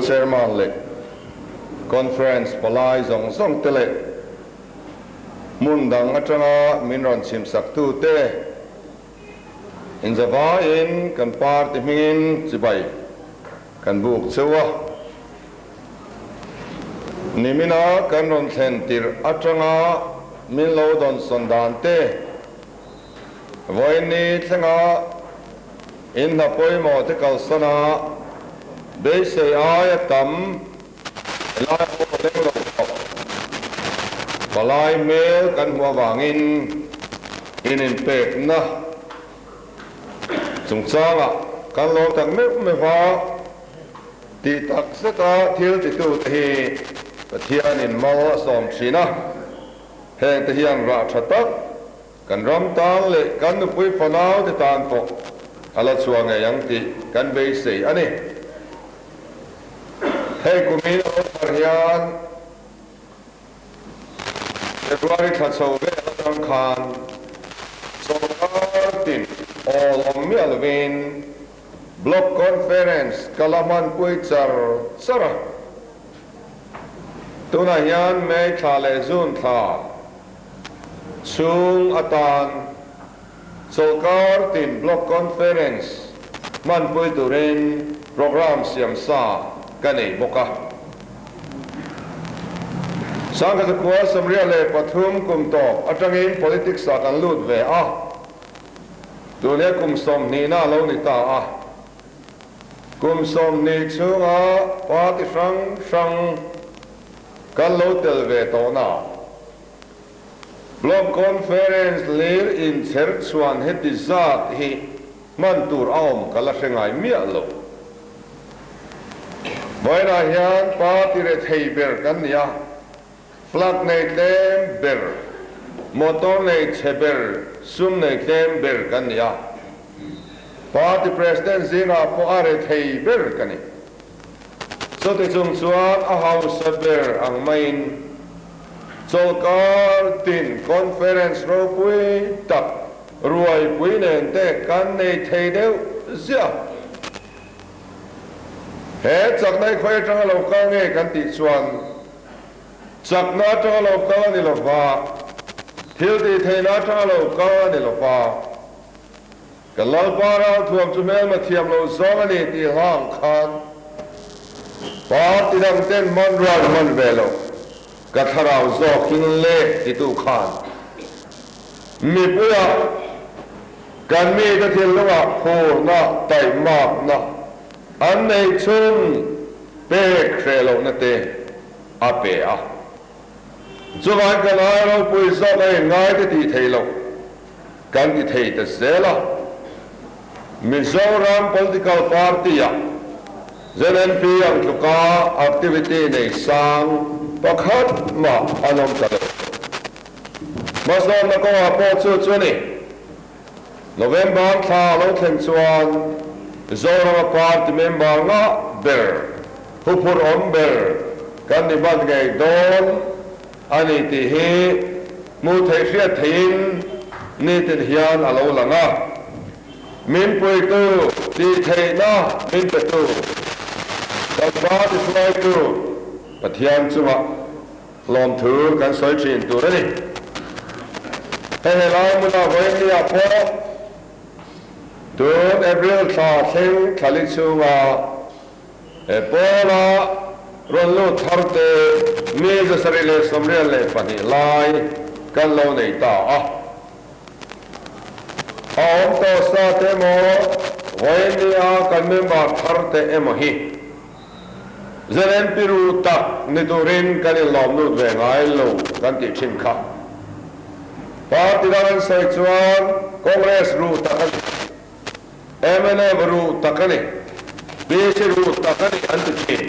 Chairman leh Conference palai zawng zawng te leh hmun dang atanga min rawn chhimsak tute inzavaiin kan party hmingin chibai kan buk cheu a. Nimina kan rawn thlen tirh atanga min lo dawnsawn dan te, vawiin thlenga in hna pawimawh te kalsan a, beisei aia tam helai ho leng lo khawp palai hmel kan hmuh avangin in inpekna chungchangah kan lo tak meuh meuh a. Tih tak zeta thil titute hi Pathianin mal a sawm thin a, hengte hian rah tha tak kan ram tan leh kan nupui fanaute tan pawh a la chhuah ngei ang tih kan beisei a ni. Hei kumin a lo thar hian February thla chho vel atang khan sawrkar tin awl awm miah lovin Block Conference ka la hmanpui char char a. Tunah hian May thla leh June thla chhung atan chawlhkar tin Block Conference hmanpui turin programme siam sa ka nei bawk a. Sangkhazakhua 93 kum tawp atangin politics ah kan lut ve a. Tune kum 20 na a lo ni ta a, kum 20 chhunga party hrang hrang kan lo tel ve tawh na. Block Conference lir inchher chhuan heti zat hi hman tur a awm ka la hre ngai miah lo. Vawiinah hian party rethei ber kan ni a, Flag nei tlem ber, motor nei chhe ber, sum nei tlem ber kan ni a. Party President zingah pawh a rethei ber ka ni. Chuti chung chuan a hausa ber ang maiin chawlhkar tin conference ropui tak ruaipui nen te kan nei thei deuh ziah. He chakna i khawi atanga lo kal nge kan tih chuan Chakna atanga lo kal a ni lo va, thil tih theihna atanga lo kal a ni lo va. Ka Lalpa ralthuam chu hmelma thiam lo zawng a ni tih hla ang khan party dang ten hmanrua an hman ve lo, ka thlarau zawk in le titu khan mipuiah kan mite thinlungah phurna, taihmakna an neih chhun pek hreh lohna te a pe a. Chuvang kan ai ropui zawk a inngai te tih theih loh kan ti thei ta zel a. Mizoram Political Party-ah ZNP ang tluka activity nei sang pakhat mah an awm ta lo. Hmasawnna kawngah pawh chu chu a ni. November thla a lo thlen chuan Zorama party member ngah ber, huphurh awm ber kan ni hman ngei dawn a ni tih hi hmuh theih hriat theihin nitin hian a lo lang a. Min puitu, tih theihna min petu, kan party hruaitu Pathian chungah Lawmthu kan sawi thin tur a ni. Hei helai hmuna vawiinniah pawh tun April thla thleng thlali chhunga he pawla rawn lut thar te mi 782 lai kan lo nei ta a. A awm tawh sa te emaw vawiinnia kan member thar te emaw hi ZNP ru tak ni turin kan inlawm lut ve ngai lo kan tih thin kha. Party dang an sawi chuan Congress ru tak a ni, mnf ru tak a ni, PC ru tak a ni an ti thin.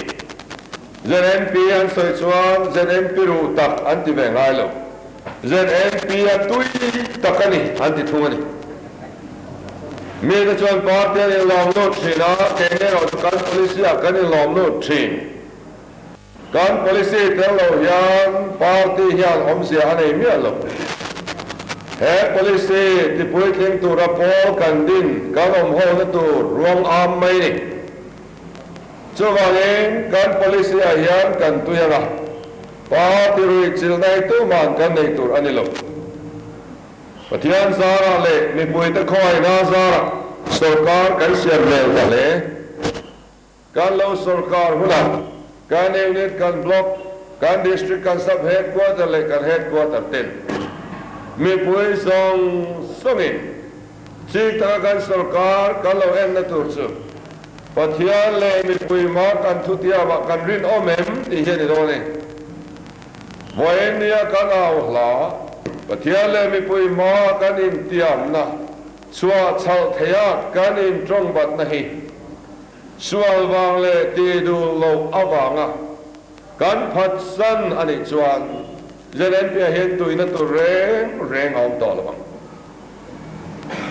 ZNP an sawi chuan ZNP ru tak an ti ve ngai lo. ZNP a tui tak a ni an ti thung a ni. Mite chuan party an inlawm lut thin a, keini erawh chu kan policy ah kan inlawm lut thin. Kan policy tel lo hian party hian awmzia a nei miah lo. He policy tipuitling tura pawl kan din kan awm hona tur ruang am mai ni. Chuvangin kan policy ah hian kan tui anga party ruihchilhna hi tuman kan nei tur a ni lo. Pathian zarah leh mipuite khawngaihna zarah sorkar kan siam hmel ta hle. Kan lo sorkar hunah kan unit, kan block, kan district, kan sub headquarter leh kan headquarter ten mipui zawng zawngin chik taka kan sorkar kan lo enna tur chu Pathian leh mipui hma kan thutiamah kan rinawm em tih hi a ni dawn e. Vawiin nia kan au hla, Pathian leh mipui hma kan intiamna chhuah chhalh theiha kan intawngbatna hi sual vang leh tih duh loh avanga kan phatsan a nih chuan ZNP-ah hian tuina tur reng reng a awm tawh lo ang.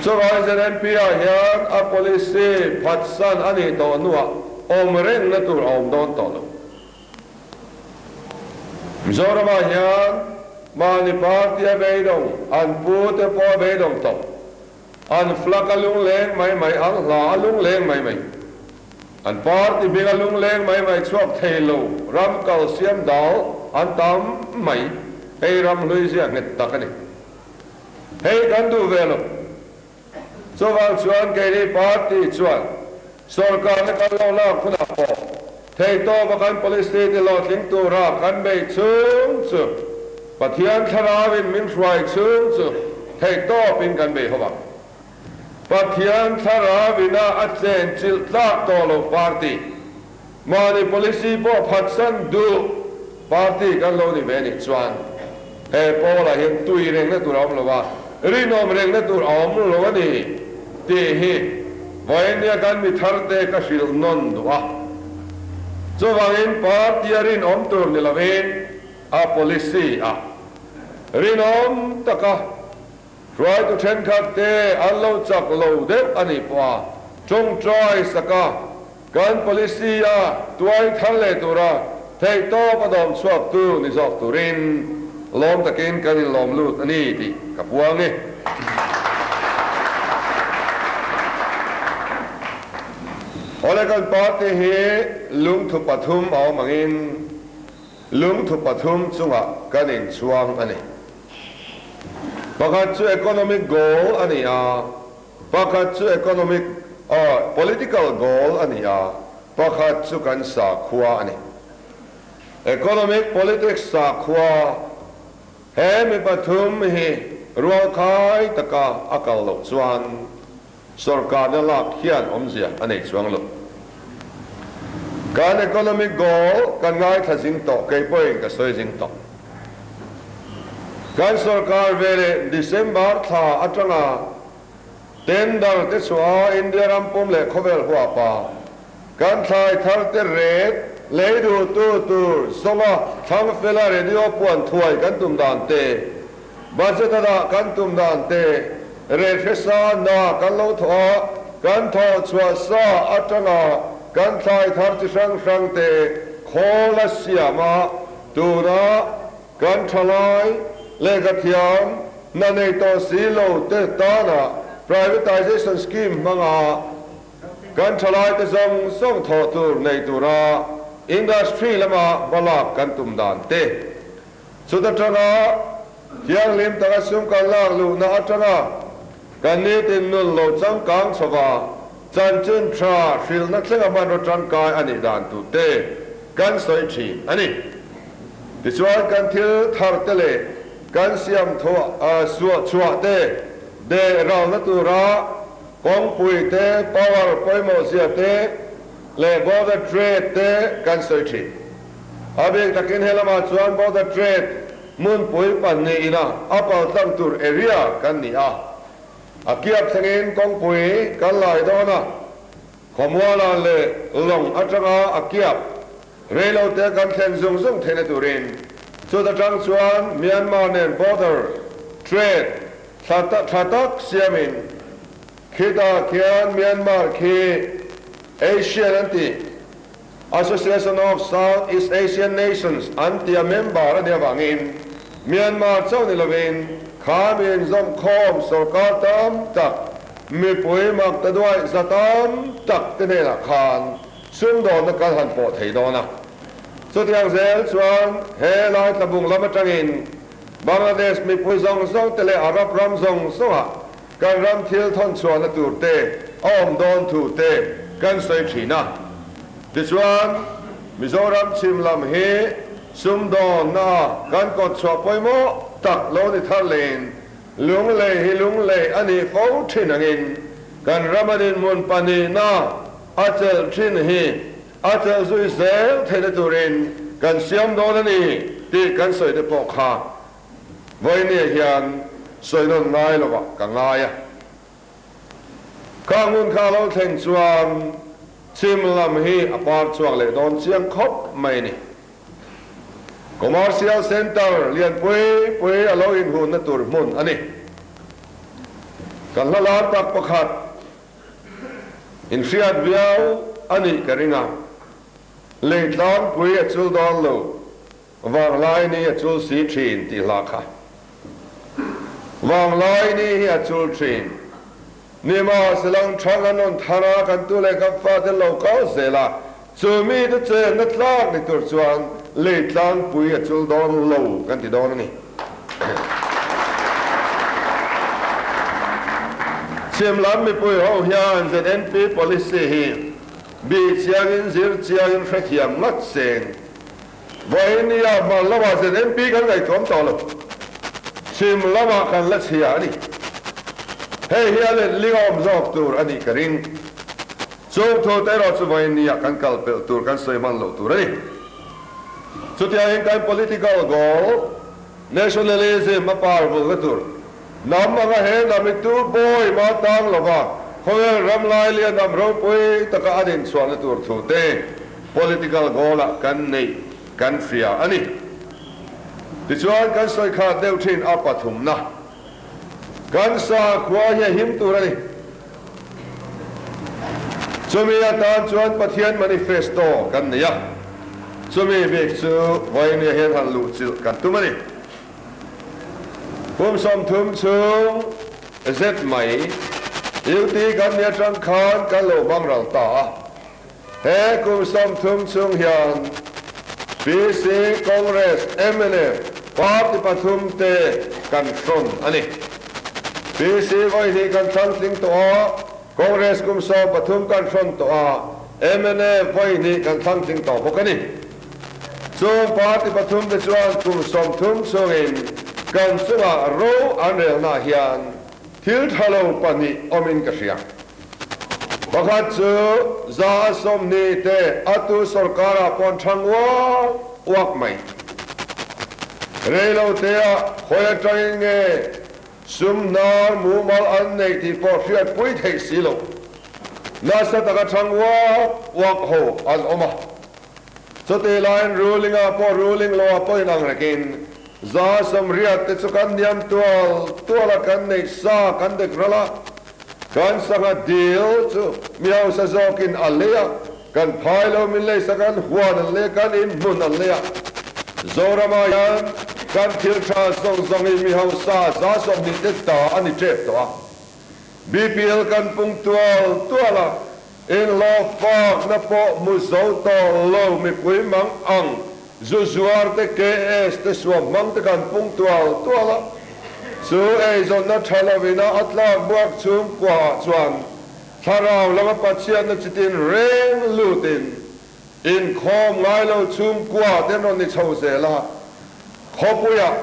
Chuvang ZNP-ah hian a policy phatsan a nih tawh hnuah awm rengna tur a awm dawn tawh lo. Mizoramah hian mahni party a beidawng, an pute pawh a beidawng tawh. An flag a lungleng mai mai, an hla a lungleng mai mai. An party hming a lungleng mai mai chhuak thei lo, ram kal siam dal an tam mai. Hei ram hlui zia nghet tak a ni. Hei kan duh ve lo. Chuvang chuan keini party chuan sorkarna kan lo lak hunah pawh theihtawpa kan policy ti hlawhtling tura kan beih chhung chu Pathian thlarauin min hruai chhung chu theihtawpin kan bei ho ang. Pathian thlarauina a chenchilh tlak tawh lo party, mahni policy pawh phatsan duh party kan lo ni ve nih chuan he pawlah hian tui rengna tur a awm lo a, rinawm rengna tur a awm lo a ni tih hi vawiin kan mi tharte ka hrilh nawn duh a. Chuvangin party a rinawm tur ni lovin a policy a rinawm taka hruaitu thenkhat te an lo chak lo deuh a nih pawh a tawngtai sak a, kan policy a tuai thar leh tura theihtawp a dawm chhuak tu ni zawk turin lawm takin kan inlawm lut a ni tih ka puang e. Awle kan party hi lungthu pathum a awm angin Lungthu pathum chungah kan inchhuang a ni. Pakhat chu economic goal a ni a, pakhat chu economic political goal a ni a, pakhat chu kan sakhua a ni. Economic, politics, sakhua he mi pathum hi rualkhai taka a kal loh chuan Sorkarna lak hian awmzia a nei chuang lo. Kan economic goal kan ngaithla zing tawh, kei pawhin ka sawi zing tawh. Kan sorkar veleh December thla atanga tender te chhuah a India ram pum leh khawvel huapa kan thlai thar te ret lei duhtu tur zawnga thlang fela radio puan thuai kan tum dan te, Budget a dah kan tum dan te, rehhresa na kan lo thawh a, kan thawh chhuah sa atanga kan thlai thar chi hrang hrang te khawl a siam a, tuna kan thalai lehkha thiam hna nei tawh si lo te tana privatization scheme hmanga kan thalai te zawng zawng thawh tur nei tura industry lama hmalak kan tum dan te. Chut atanga thianghlim taka sum kan lak luhna atanga kan nitin nun lo changkang chhova chanchin tha hrilhna thlenga hmanraw tangkai a nih dan tute kan sawi thin a ni. Tichuan kan thil thar te leh kan siam suah chhuah te deh ralna tura kawngpui te, power pawimawh zia te leh border trade te kan sawi thin. A bik takin he lamah chuan border trade hmunpui pahnih ina a paltlang tur area kan ni a. A kiap thlengin kawngpui kan lai dawn a, khawmuala leh lawng atanga a kiap reilote kan thlen zung zung theihna turin chut atang chuan Myanmar nen border trade tha tak siamin khitah khian Myanmar khi Asian an tih. Association of South East Asian Nations an tia member a nih avangin Myanmar chauh ni lovin kha mi inzawmkhawm sorkar tam tak, mipui mak ta duai za tam tak te hnenah khan Sumdawnna kan han pawh thei dawn a. Chutiang zel chuan he lai tlabung lam atangin Bangladesh mipui zawng zawng te leh Arab ram zawng zawngah kan ram thil thawn chhuahna tur te a awm dawn thu te kan sawi thin a. Tichuan, Mizoram chhim lam hi sumdawnna a kan kawt chhuah pawimawh tak lo ni thar lehin Lunglei hi lunglei a nih fo thin angin kan rama dinhmun pahnihna a chelh thin hi a chelh zui zel theihna turin kan siam dawn a ni tih kan sawi te pawh kha vawinia hian sawi nawn ngai lovah ka ngai a. Kha hmun kha lo thleng chuan chhim lam hi a par chhuak leh dawn chiang khawp mai a ni. Commercial Centre lian pui pui a lo inhunna tur hmun a ni. Kan hla lar tak pakhat inhriat viau a nih ka ring a, lei tlangpui a chul dawn lo, vanglai ni a chul si thin tih hla kha. Vanglai ni hi a chul thin. Nimahselang thang an rawn thar a, kan tu leh kan fate lo kal zel a, chu mite chenna tlak ni tur chuan lei tlangpui a chul dawn lo kan ti dawn a ni. Chhim lam mipui ho hian ZNP policy hi bih chiangin zir chiangin hrethiam ngat seng. Vawinia hmar lamah ZNP kan ngaihtuam tawh lo. Chhim lamah kan la chhia a ni. Hei hi a letling awm zawk tur a nih ka ring. Chung thu te erawh chu vawinia kan kal pelh tur kan sawi hman loh tur a ni. Chutiangin kan political goal, nationalism a par vulna tur, hnam anga he hnam i tu bawi ma tang lova khawvel ram lai lian hnam ropui taka a dinchhuahna tur thu te political goal ah kan neih kan hria a ni. Tichuan kan sawi khat deuh thin a pathumna kan sakhua hi a him tur a ni. Chumi atan chuan Pathian manifesto kan nei a, chumi bik chu vawinia hian han luhchilh kan tum a ni. Kum 30 chhung zet mai duty kan ni atang khan kan lo hmang ral ta a. He kum 30 chhung hian PC, Congress, mnf party pathum te kan hrawn a ni. PC vawi hnih kan thlangtling tawh a, Congress kum 13 kan hrawn tawh a, mnf vawi hnih kan thlangtling tawh bawk a ni. Chung party pathum te chuan kum 30 chhungin kan chungah ro an relna hian thil tha lo pahnih awmin ka hria. Pakhat chu 120 te a tu sorkarah pawn thang uak uak mai. Reilo te ah khawi atangin nge sum hnar mumal an neih tih pawh hriat pui theih si lo. Nasa taka thang uak uak ho an awm a. Chutih laiin ruling ah pawh ruling lo ah pawh inang rekin 180 te chu kan niam tual tual a kan neih sa kan dek ral a, kan sangha dil chu mi hausa zawkin a lei a, kan phai lo min lei sak an huan an lei a, kan in hmun an lei a. Zoram ah hian kan thil tha zawng zawng hi mi hausa 20% te ta a ni tep tawh a. BPL kan pung tual tual a, inhlawh fakna pawh hmu zo tawh lo mipui mang ang zu zuar te KS te suam hmang te kan pung tual tual a. Chu eizawnna tha lovina a tlak buak chhungkua ah chuan thlarau lama Pathianna chitin reng lutin inkhawm ngai lo chhungkua te an rawn ni chho zel a, khawpuiah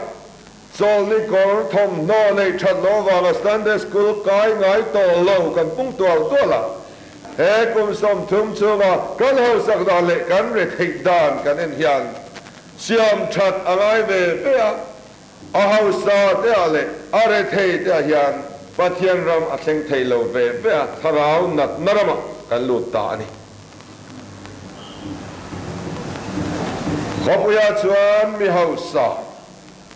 Chawlhni kawr thawmhnaw neih that loh avanga Sunday School kai ngai tawh lo kan pung tual tual a. He kum 30 chhunga kan hausak dan leh kan re theih dan kan en hian siam that a ngai ve ve a. A hausa te ah leh a re thei te ah hian Pathian ram a thleng thei lo ve ve a, thlarau natna ramah kan lut ta a ni. Khawpuiah chuan mi hausa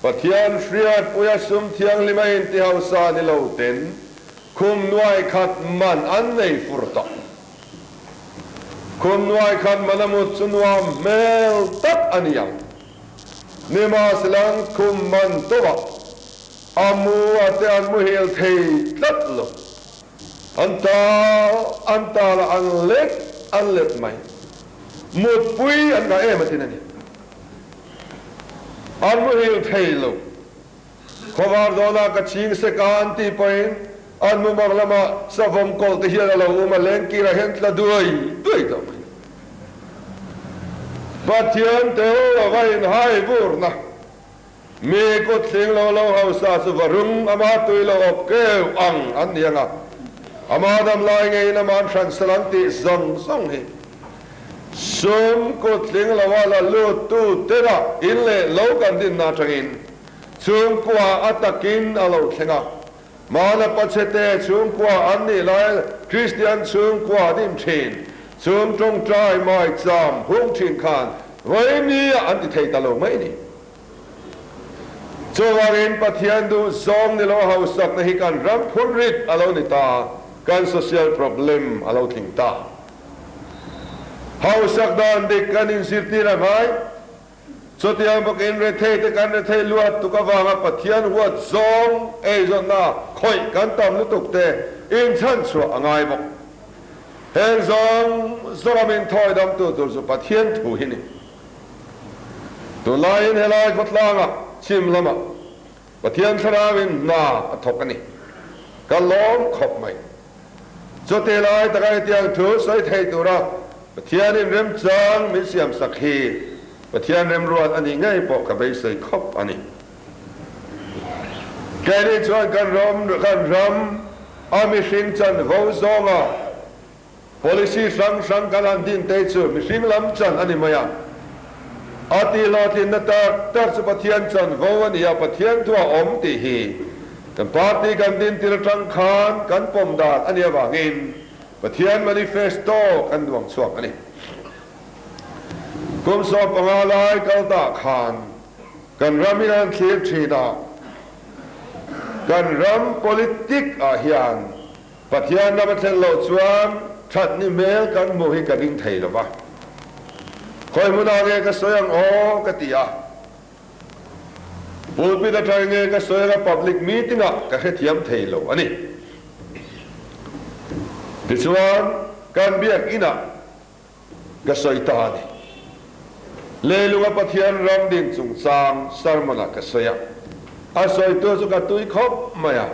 Pathian hriatpuia sum thianghlim a inti hausa ni lo ten khum nuai khat man an nei fur tawh. Khum nuai khat man a mut chu nuam hmel tak a ni ang. Nimahselang khum man tawhah a mu a te an muhil thei tlat lo. An tal an tal a an let an let mai. Mutpui an ngah em atin a ni. An muhil thei lo. Khawvar dawnah ka ching sek a an tih pawhin an mumang lamah savawm kawlh te hian a lo um a, lengkirah hian tla duai duai tawh mai. Pathian tel lova inhai vurna mi kut thling lo lo hausa chu va rung ama tui lo awp keu ang an ni ang a, ama dam lai ngeiin aman hran sal an tih zawng zawng hi. Sum kut tling loa la lut tu tena in leh lo kan dinna atangin chhungkua a takin a lo thleng a. Mahna pachhete chhungkua an nih lai Kristian chhungkua din thin, chung tawngtai mai cham hung thin khan vawinia an ti thei ta lo mai ni. Chuvangin Pathian duh zawng ni lo hausakna hi kan ram phurrit a lo ni ta, kan social problem a lo tling ta. Hausak dan dik kan inzirtir a ngai. Chutiang bawkin rethei te kan rethei luat tuk avanga Pathian huat zawng eizawnna khawih kan tam lutuk te inchhan chhuah a ngai bawk. Heng zawng zawng min thawi damtu tur chu Pathian thu hi ni. Tunlaiin helai khawtlangah chhim lamah Pathian thlarauin hna a thawk a ni. Ka lawm khawp mai. Chuti lai taka hetiang thu sawi thei tura Pathianin remchang min siamsak hi Pathian remruat a nih ngei pawh ka beisei khawp a ni. Keini chuan kan ram kan ram a mihring chanvo zawnga policy hrang hrang kan han din te chu mihring lam chan a ni mai a. A tihhlawhtlinna tak tak chu Pathian chanvo a ni a, Pathian thu a awm tih hi Kan party kan din tir atang khan kan pawm dan a nih avangin Pathian manifesto kan duang chhuak a ni. Kum 15 lai kal tah khan kan ram in an thlir thin a, kan ram politic ah hian Pathian ram a thlen loh chuan that ni hmel kan hmuh hi ka ring thei lova. Khawi hmunah nge ka sawi ang aw ka ti a. Pulpit atang nge ka sawi anga public meeting ah ka hrethiam thei lo a ni. Tichuan kan biak inah ka sawi ta a ni. Leilunga Pathian ram din chungchang sermon ah ka sawi a, a sawitu chu ka tui khawp mai a.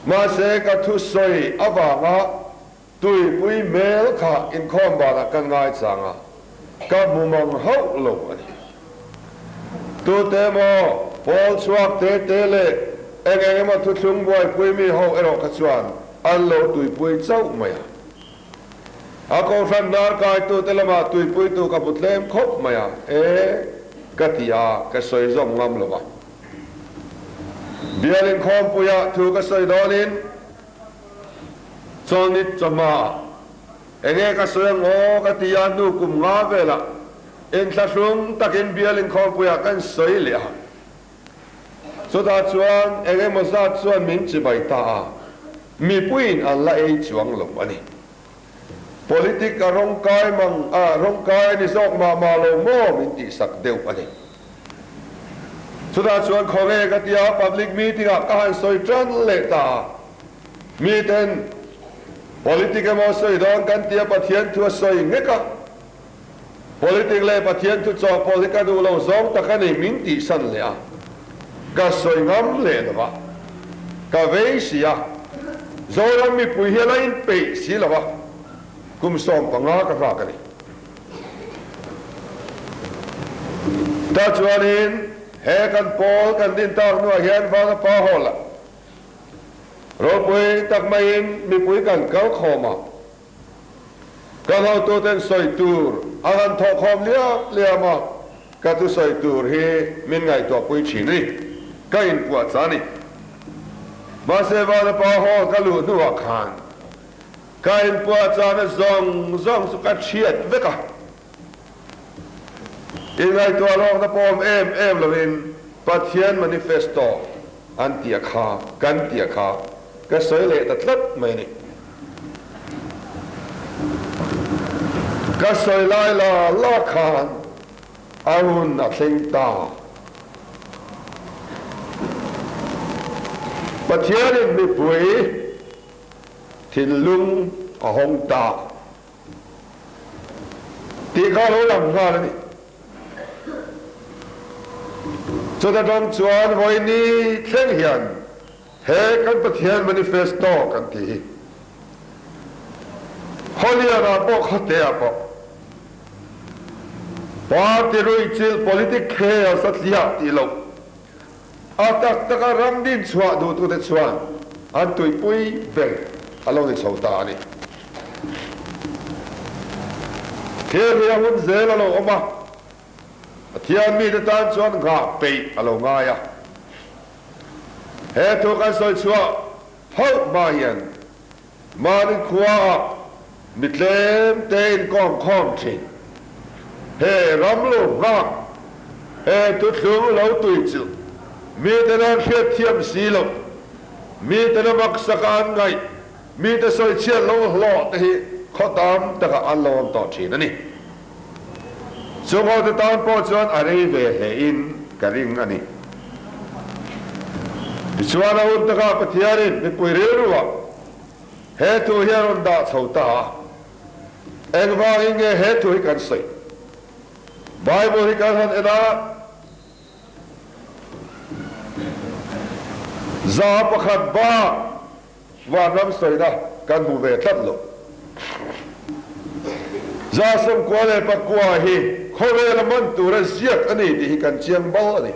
Mahse ka thusawi avanga Tuipui hmel kha inkhawm banah kan ngaichang a, ka hmu mang hauh lo a ni. Tute emaw pawl chhuak te te leh eng eng emaw thuthlung buaipui mi ho erawh kha chuan an lo tuipui chauh mai a. A kohhran hnar kaitute lamah tuipuitu ka hmu tlem khawp mai a, e ka ti a, ka sawi zawm ngam lo va. Bial inkhawmpuiah thu ka sawi dawnin, Chawlhnit chawhma enge ka sawi ang aw ka ti a, hnu kum nga velah inthlahrung takin bial inkhawmpuiah kan sawi leh a. Chutah chuan eng emaw zat chuan min chibai ta a, mipuiin an la ei chuang lo a ni. Politic a rawngkai mang a, rawngkai a ni zawk mah mah lo maw min tihsak deuh a ni. Chutah chuan khawnge ka tia public meeting ah ka han sawi tan leh ta a, miten politic emaw sawi dawn kan tia Pathian thu a sawi nghek a, politic leh Pathian thu chawhpawlh hi ka duh lo zawng tak a ni min tihsan leh a, ka sawi ngam leh lo a, ka vei si a, Zoram mipui hi a la inpeih si lo a, kum 15 ka nghak a ni. Tah chuanin he kan pawl kan din tak hnuah hian Vana Pa Hall ah ropui tak maiin mipui kan kal khawm a, kan hotuten sawi tur an han thawh khawm liam liam a, ka thusawi tur hi min ngaihtuahpui thin a ni, ka inpuahchah a ni. Mahse Vana Pa Hall ka luh hnuah khan Ka inpuahchahna zawng zawng chu ka chhiat vek a, inngaihtuah lawkna pawm em em loin Pathian manifesto an tia kha kan tia kha ka sawi leh ta tlat mai a ni. Ka sawi lai la la khan a hun a thleng ta. Pathianin mipui. Thinlung a hawng ta. Tih kha a lo lang nghal a ni. Chuta tang chuan vawiini thleng hian he kan Pathian manifesto kan tih hi Khawlianah pawh khawteah pawh party ruihchilh politic khel satliah tih loh a tak taka ram din chhuah duhtute chuan an tuipui ber a lo ni chho ta a ni. Thil hi a hun zel a lo awm a, Pathian mite tan chuan nghah peih a lo ngai a. He thu kan sawi chhuah hauh hma hian mahni khuaah mi tlem te inkawm khawm thin. He ram lo nghak, he thuthlung lo tui chu mite nan hriatthiam si loh, mite na maksaka an ngaih Mite sawichhiat lo hlawh te hi khaw tam takah an lo awm tawh thin a ni. Chungho te tan pawh chuan a rei ve hle in ka ring a ni. Tichuan a hun takah Pathianin mipui rilruah he thu hi a rawn dah chho ta a. Engvangin nge he thu hi kan sawi? Bible hi kan han en a. 101 bak Vanram sawina kan hmu ve tlat lo. 99 hi khawvela man tura ziak a ni tih hi kan chiang bal a ni.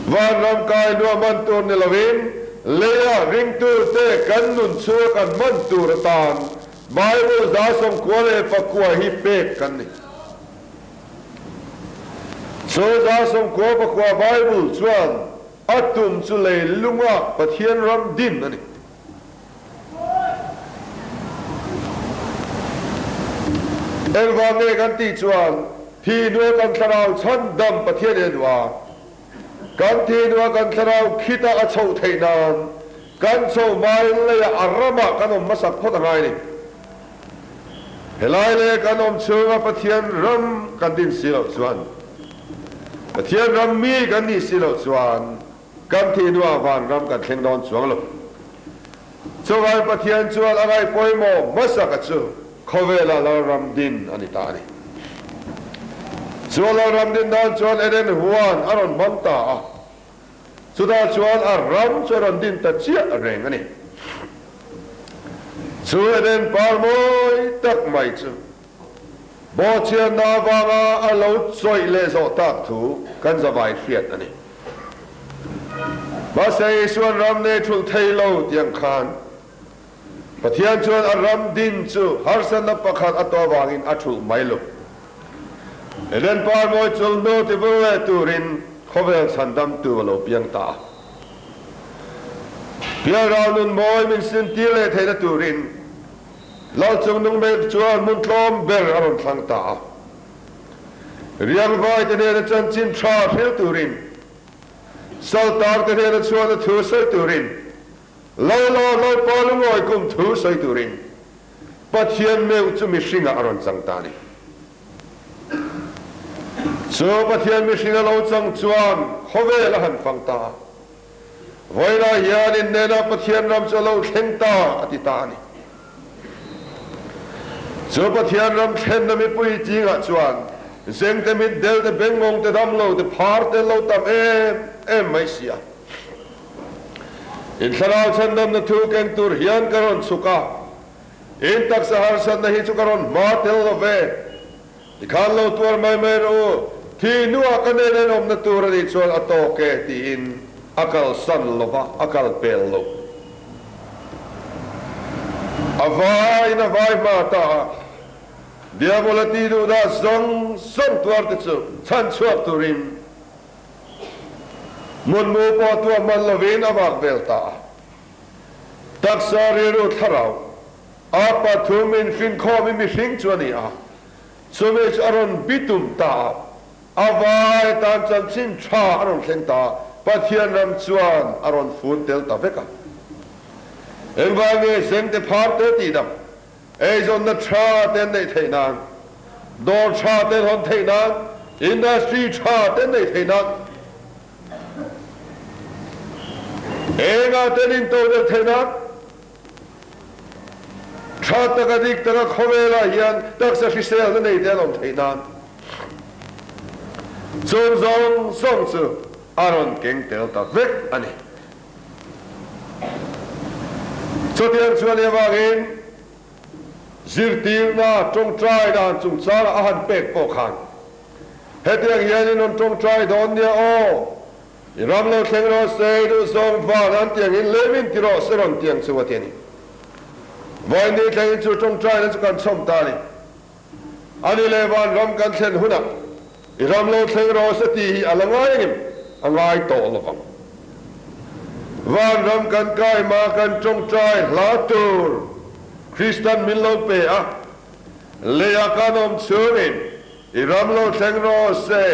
Vanram kai nuah man tur ni lovin leia ringtute kan nun chhunga kan man tur atan Bible 99 hi pek kan ni. Chu 99 Bible chuan A tum chu leilunga Pathian ram din a ni. Engvang nge kan tih chuan thi hnua kan thlarau chhandam Pathian in a duh a, kan thi hnua kan thlarau khita a chhoh theih nan kan chhoh hmain leiah a ramah kan awm hmasak phawt a ngai a ni. Helai leh kan awm chhunga Pathian ram kan din si loh chuan, Pathian ram mi kan nih si loh chuan kan thih hnuah van ram kan thleng dawn chuang lo. Chuvangin Pathian chuan a ngaih pawimawh hmasaka chu khawvela Lalram din a ni ta a ni. Chu Lalram din dawn chuan Eden huan a rawn hmang ta a, Chutah chuan a ram chu a rawn din ta chiah reng a ni. Chu Eden par mawi tak mai chu bawhchhiatna avanga a lo chawih leh zawh tak thu kan zavai hriat a ni. Mahse Isuan ram nei thulh thei lo tiang khan Pathian chuan a ram din chu harsatna pakhat a tawh avangin a thulh mai lo. Eden par mawi chulhnu ti vur leh turin khawvel chhandamtu a lo piang ta a. Pialral nun mawi min sintir leh theihna turin Lalchungnung mek chuan hmun tlawm ber a rawn thlang ta a. Riangvai te hnena chanchin tha hril turin, Saltar te hnena chhuahna thu sawi turin, Lo lo lo pa lungawi kum thu sawi turin Pathian meuh chu mihringah a rawn chang ta a ni. Chu Pathian mihring a lo chang chuan khawvel a han fang ta a, vawiinah hian innenah Pathian ram chu a lo thleng ta a ti ta a ni. Chu Pathian ram thlenna mipui chingah chuan zengte mitdel te bengngawng te damlo te phar te lo tam em em mai si a. In thlarau chhandamna thu keng tur hian ka rawn chhuk a, in taksa harsatna hi chu ka rawn hma tel lo ve. Tikhan lo tuar mai mai rawh u, thi hnuah ka nen en awmna tur a nih chuan a tawk e tiin a kalsan lo va, a kal pel lo. A vaiin a vai hma ta a, Diabola tih duhdah zawng zawng tuarte chu chhanchhuak turin Hmunmu pawh tuah hman lovin a vak vel ta a. Taksa rilru thlarau a pathum infinkhawm i mihring chu a ni a, chumi chu a rawn bitum ta a, a vai tan chanchin tha a rawn thleng ta a, Pathian ram chuan a rawn fun tel ta vek a. Engvang nge zengte phar te tih dang, Eizawnna tha te an neih theih nan, dawr tha te an hawn theih nan, industry tha te an neih theih nan, engah te an intodelh theih nan, Tha taka dik taka khawvelah hian taksa hriselna nei te an awm theih nan chung zawng zawng chu a rawn keng tel ta vek a ni. Chutiang chuan i avangin zirtirna tawngtai dan chungchangah a han pek pawh khan hetiang hian in rawn tawngtai dawn nia aw, I ram lo thleng rawh se, i duh zawng van an tiang in lem in ti rawh se rawn tiang chu a ti a ni. Vawiin thleng in chu tawngtaina chu kan chhawm ta a ni. A ni leh van ram kan thlen hunah i ram lo thleng rawh se tih hi a la ngai engem? A ngai tawh lo vang. Van ram kan kai hma kan tawngtai hla tur Kristan min lo pe a, leiah kan awm chungin I ram lo thleng rawh se,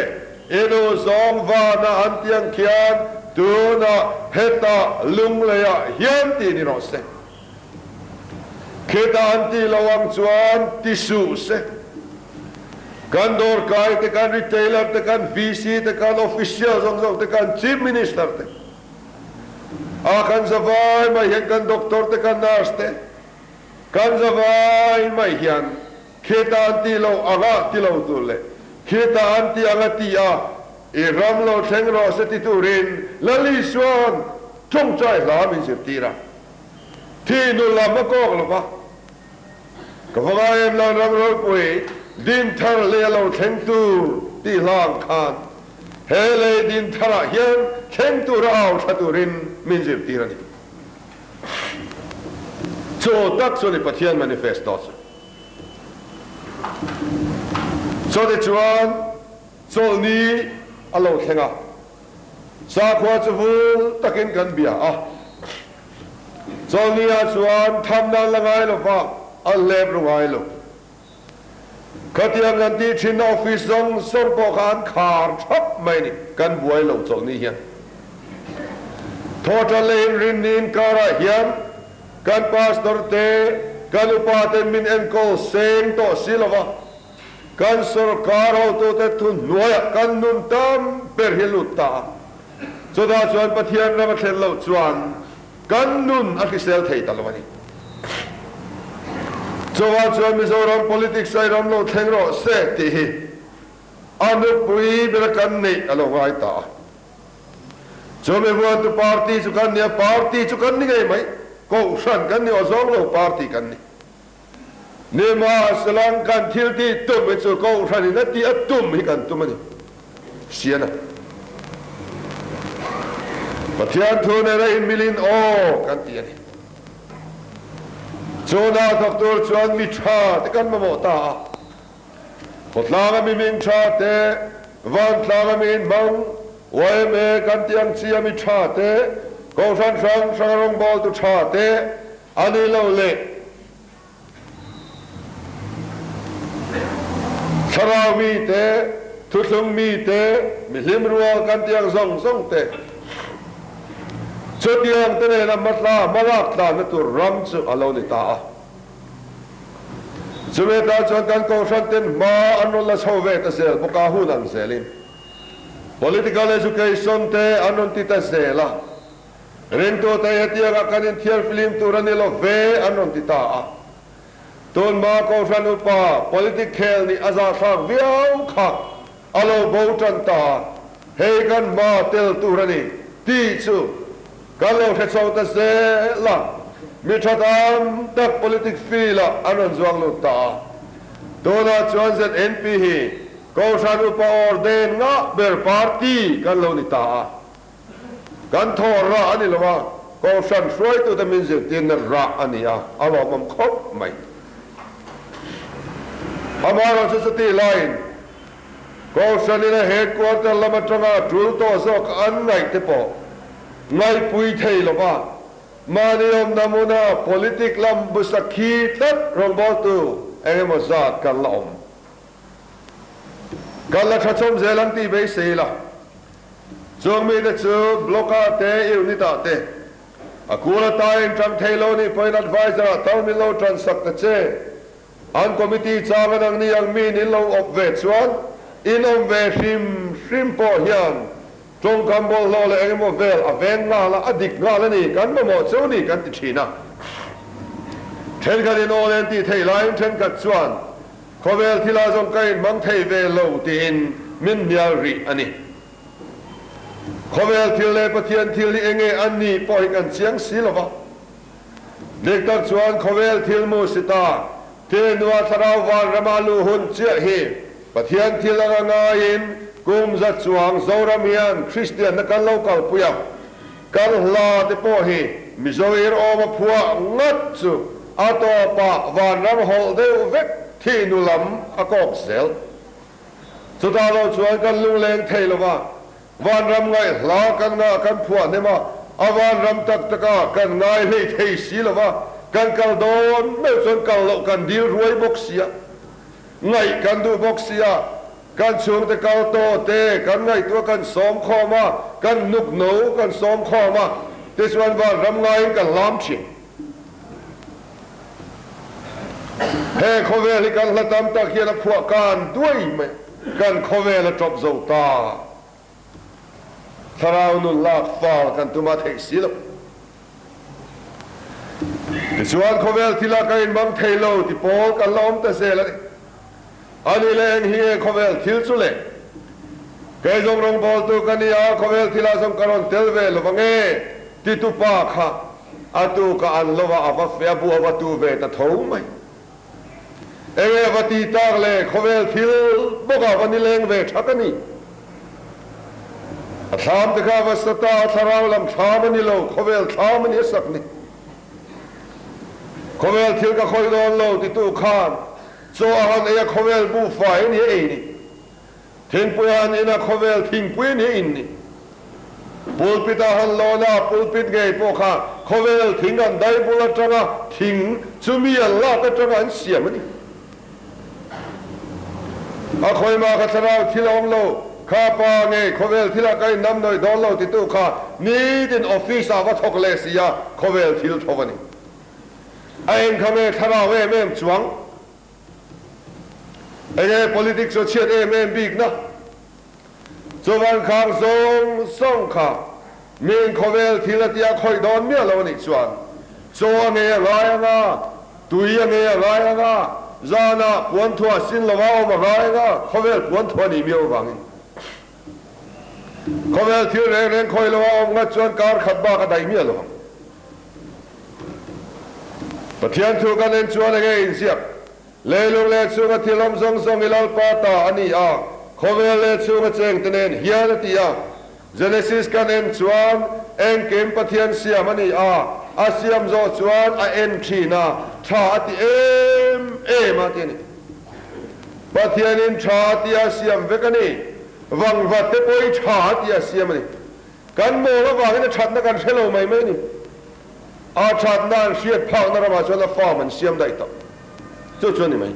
i duh zawng vana an tiang khian tunah hetah lungleiah hian ti ni rawh se. Khitah an tih lo ang chuan ti suh se. Kan dawrkai te, kan retailer te, kan VC te, kan official zawng zawng te, kan Chief Minister te, a kan zavai mai hian kan doctor te, kan nurse te, kan zavai mai hian Khita an tih loh anga ti lo tur leh khita an tih anga ti a, i ram lo thleng rawh se ti turin Lal Isua'n tawngtai hla min zirtir a. Thi nu lam a kawk lo va, Ka va ngai em lan ram ropui din thar lei a lo thleng tur tih hla ang khan he lei din tharah hian thleng tura au thla turin min zirtir a ni. Chu tak chu ni Pathian manifesto chu. Chutichuan, chawlhni a lo thleng a, sakhua chu vul takin kan bia a. Chawlhni-ah chuan thamna an la ngai lo va, an hlep ru ngai lo. Khatiang kan tih thinna office zawng zawng pawh kha an khar thap mai a ni, kan buai lo chawlhni hian. Thawhṭan leh inrinni inkarah hian Kan pastor te, kan upa ten min enkawl seng tawh si lo va, kan sorkar hotute thu hnuaiah kan nun tam ber hi lut ta a. Chutah chuan Pathian ram a thlen loh chuan kan nun a hrisel thei ta lo a ni. Chuvang chuan Mizoram politics a i ram lo thleng rawh se tih hi a nupui bera kan neih a lo ngai ta a. Chu mi vuantu party chu kan ni a, party chu kan ni ngei mai, kohhran kan ni aw zawng lo party kan ni. Nimahselang kan thil tih tum hi chu kohhran in a tih a tum hi kan tum a ni. Siana. Pathian thu nena inmilin aw kan ti a ni. Chu hna thawk tur chuan mi tha te kan mamawh ta a. Khawtlang a mi ming tha te, vantlang a mi inhmang, yma kan tih ang chi a mi tha te, kohhran hrang hrang a rawngbawltu tha te a ni lo leh thlarau mi te, thuthlung mi te, mihlim rual kan tih ang zawng zawng te, chutiang te nena hmatla hmalak tlanna tur ram chu a lo ni ta a. Chumi atan chuan kan kohhran ten hma an rawn la chho ve ta zel bawk a, hun ang zelin political education te an rawn ti ta zel a, ringtute hetianga kan inthiar flim tur a ni lo ve an rawn ti ta a. Tunhma kohhran upa politic khel nih a zahthlak viau kha a lo bo tan ta a, hei kan hma tel tur a ni tih chu kan lo hre chho ta zel a, mi tha tam tak politics field ah an rawn zuang lut ta a. Tunah chuan ZNP hi Kohhran Upa Ordain ngah ber party kan lo ni ta a, kan thawr rah a ni lo a, Kohhran hruaitute min zirtirna rah a ni a, a lawmawm khawp mai. Amaherawhchu chutih laiin Kohhranin a headquarter lam atanga tul tawh zawk an ngaih te pawh ngaihpui thei lova mahni awmna hmuna politic lam busa khi tlat rawngbawltu eng emaw zat kan la awm. Kan la tha chawm zel ang tih beisei ila. Chung mite chu block ah te, unit ah te a kul atain tang thei lo nih pawhin advisor ah tal min lo tan sak ta che. An committee chang a nang ni ang mi in lo awp ve chuan in awm ve hrim hrim pawh hian tawngkam bawlhhlawh leh engemaw vel a veng nghal a, a dik nghal a ni, kan mamawh cheu ni kan ti thin a. Thenkhatin aw len tih theih laiin thenkhat chuan khawvel thila zawng ka inhmang thei ve lo tiin min hnial rih a ni. Khawvel thil leh Pathian thil hi enge an nih pawh hi kan chiang si lo va. Dik tak chuan khawvel thil mu si ta, thilnua thlarau vanrama luh hun chiah hi Pathian thil anga ngaiin kum za chuang Zoram hian Kristianna kan lo kalpui a, kan hla te pawh hi Mizo ir awma phuah ngat chu a tawpah vanram hawlh deuh vek thihnu lam a kawk zel. Chutah lo chuan kan lungleng thei lo va, vanram ngaih hla kan ngah kan phuah hnem a, a vanram tak taka kan ngai hlei thei si lo va, kan kal dawn meuh chuan kal loh kan dil ruai bawk si a, ngaih kan duh bawk si a, kan chhungte kal tawh te kan ngaihtuah kan sawm khawm a, kan hnuk no kan sawm khawm a, tichuan vanram ngaiin kan hlam thin. He khawvel hi kan hla tam tak hian a phuah kan duai mai, kan khawvel a tawp zo ta. Thlarau nun lak fal kan tum a theih si lo. Tichuan khawvel thila ka inmang thei lo ti pawl kan la awm ta zel a ni. Ani leh eng hi nge khawvel thil chu le? Kei zawng rawngbawltu ka ni a, khawvel thilah zawng ka rawn tel ve lo ange titu pa kha a tu ka an lo a, a va fe a, bu a va tu ve ta tho mai. Enge a va ti tak le, khawvel thil bawk a va nileng ve tha ka ni. A thlam te kha a va sa ta, a thlarau lam thlam a ni lo, khawvel thlam a ni a sak ni. Khawvel thil ka khawih dawn lo titu khan Chaw a han ei a khawvel buhfai a ni a ei ni. Thingpui a han in a khawvel thingpui a ni a in ni. Pulpit a han lawn a, pulpit ngei pawh kha khawvel thing an dai bul atanga thing chumi an lak atanga an siam a ni. A khawimah kha thlarau thil a awm lo, kha pa ngei khawvel thilah ka innam nawih dawn lo titu kha nitin office ah va thawk leh si a, khawvel thil tho a ni. A eng kha nge thlarau em em chuang? Enge politics aw chhiat em em bikna? Chuvan khang zawng zawng kha min khawvel thil a tia khawih dawn miah lo a nih chuan chaw a ngei a ngai anga, tui a ngei a ngai anga, zanah puanthuah sin lova awm a ngai anga, khawvel puanthuah a nih miau avangin khawvel thil reng reng khawih lo a awm ngat chuan kar khat bak a daih miah lo ang. Pathian thu kan en chuan enge inziak? Leilung leh chhunga thil awm zawng zawng i Lalpa ta a ni a, khawvel leh chhunga chengte nen hian a ti a. Genesis kan en chuan engkim Pathian siam a ni a, a siam zawh chuan a en thin a, tha a ti em em a ti a ni. Pathianin tha a ti a siam vek a ni, vangvat te pawh i tha a ti a siam a ni. Kan mawl avangin a thatna kan hre lo mai mai a ni. A thatna an hriat phakna ramah chuan a farm an siam daih tawh. Chu chu a ni mai.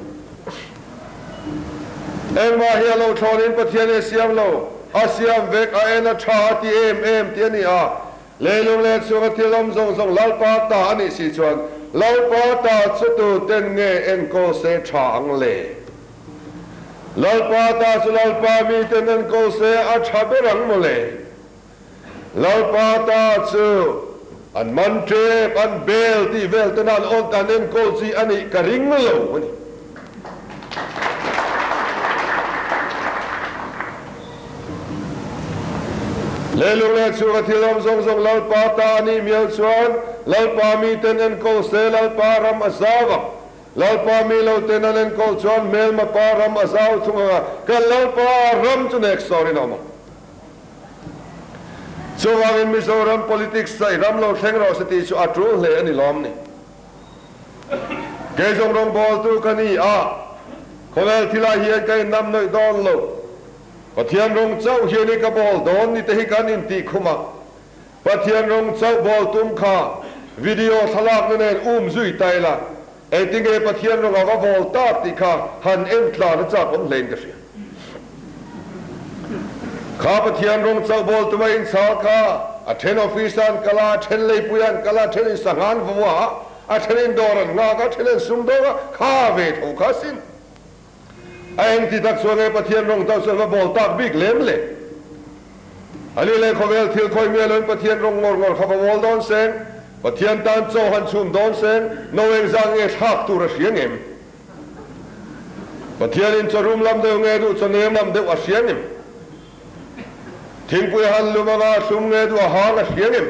Engmah hi a lo thlawnin Pathian hi a siam lo. A siam vek, a en a tha a ti em em tih a ni a. Leilung leh chhunga thil awm zawng zawng Lalpa ta a nih si chuan Lalpa ta chu tu ten nge enkawl se tha ang le? Lalpa ta chu Lalpa miten enkawl se a tha ber ang mawle. Lalpa ta chu an man tep, an bel tih vel ten an awt an enkawl chi a nih ka ring lo a ni. Leilung leh chhunga thil awm zawng zawng Lalpa ta a nih mial chuan Lalpa miten enkawl se Lalpa ram a zau ang. Lalpa mi lo ten an enkawl chuan hmelma pa ram a zau thung anga kan Lalpa ram chu nek sawrin a awm ang. Chuvangin Mizoram politics saih ram lo thleng rawh se tih chu a tul hle a ni lawm ni. Kei zawng rawngbawltu ka ni a, khawvel thilah hian ka innam nawih dawn lo. Pathian rawng chauh hian i ka bawl dawn ni te hi kan intih khum a. Pathian rawng chauh bawl tum kha video thlalakna nen um zui ta ila, engtinge Pathian rawng a va bawl tak tih kha han en tlan a chak awm hlein ka hria. Kha Pathian rawng chauh bawl tuma inchhal kha a then office ah an kal a, a then leipui ah an kal a, a then in sangha an vua a, a then in dawr an nghak a, a then an sumdawng a, kha ve tho kha sin. A eng ti tak chuan nge Pathian rawng chauh chu an va bawl tak bik lem le? A ni le khawvel thil khawi miah loin Pathian rawng ngawr ngawr kha va bawl dawn seng. Pathian tan chaw han chhum dawn seng no engzat nge thlak tur a hria ngem? Pathianin chaw rum lam deuh nge duh chaw nem lam deuh a hria ngem? Thingpui han lum anga thlum nge duh a hang a hria ngem?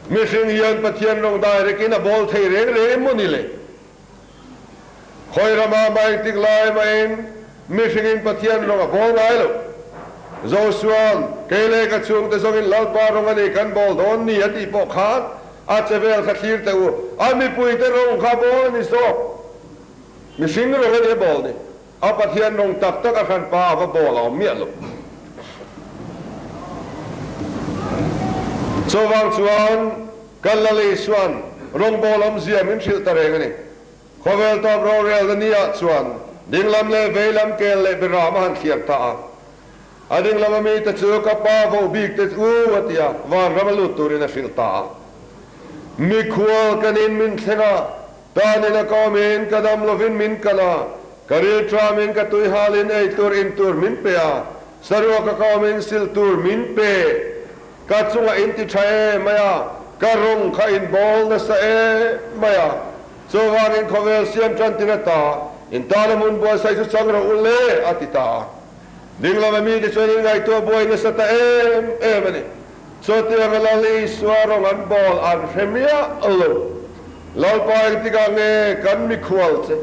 Mihring hian Pathian rawng dairekin a bawl thei reng reng em maw ni le? Khawi rama mai tik lai maiin mihringin Pathian rawng a bawl ngai lo. Josua'n, Kei leh ka chhungte zawngin Lalpa rawng a ni kan bawl dawn ni a tih pawh khan a che vel kha thlir teh u, a mipuite rawng kha bawl a ni zawk. Mihring rawng a ni a bawl ni. A Pathian rawng tak tak a hranpa a va bawl a awm miah lo. Chuvang chuan kan Lal Isua'n rawngbawl awmzia min hrilh ta reng a ni. Khawvel tawp rorelna ni ah chuan dinglam leh veilam kel leh beram a han thliar ta a. A dinglam a mite chu ka pa vo bik te u a ti a, vanram a lut turin a hrilh ta a. Mikhual kan in min thleng a, Tanin a kawmin ka dam lovin min kal a, ka rilṭamin ka tuihalin ei tur in tur min pe a, saruak ka kawmin sil tur min pe. Ka chungah in ti ṭha em mai a, ka rawng kha in bawl nasa em mai a. Chuvangin khawvel siam ṭan tin ata in tana hmun buaisai chu chang rawh u le, a ti ta a. Dinglama mite chuan in ngaihtuah buai nasa ta em em a ni. Chutianga Lal Isua rawng an bawl an hre miah lo. Lalpa engtikah nge kan mikhual che?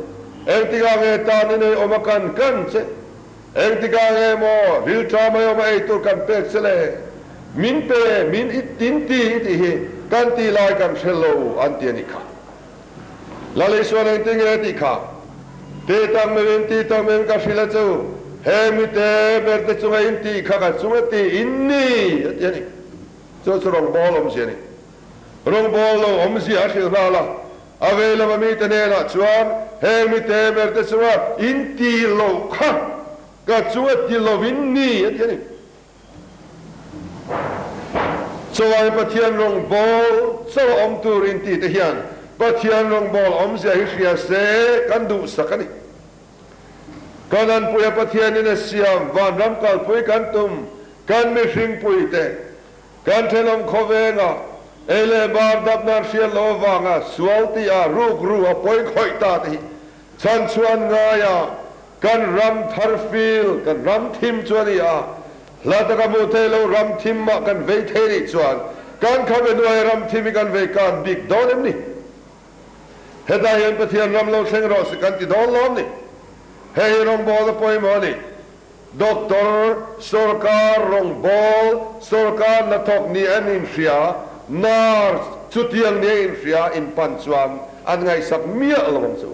Engtikah nge tan i nei awm a kan kan che? Engtikah nge maw rilṭa mai awm a ei tur kan pek che le? Min pe, min i tin ti i tih hi kan tih lai kan hre lo an ti a nih kha. Lal Isuan engtin nge a tih kha? Ti tak meuhin, ti tak meuhin ka hrilh a chu, he mite berte chunga in tih kha ka chunga tih in ni, a ti a ni. Chu chu rawngbâwl awmzia a ni. Rawngbâwl lo awmzia a hrilh nghal a, a vei lama mite hnênah chuan, He mite berte chunga in tih loh kha ka chunga ti lo in ni, a ti a ni. Chawai Pathian rawngbâwl chaw awm tur in tih te hian Pathian rawngbâwl awmzia hi hria se kan duhsak a ni. Kan anpuia Pathianin a siam vanram kalpui kan tum kan mihringpui te, kan thenawm khawvenga ei leh bar dap nan hriat loh avanga sual tih a rukru a pawi khawih ta te hi chhanchhuan ngaia Kan ram thar fil, kan ram thim chu a ni a, hla taka hmuh theih loh ram thim mah kan vei thei nih chuan kan khabe hnuaia ram thim hi kan vei kan bik dawn em ni? Hetah hian Pathian ram lo thleng rawh se kan ti dawn lawm ni? Hei hi rawngbâwl a pawimawh a ni. Doctor, sawrkar rawngbâwl, sawrkar hnathawk ni an inhria, nurse chutiang ni a inhria inpan chuan an ngaihsak miah lo ang chu.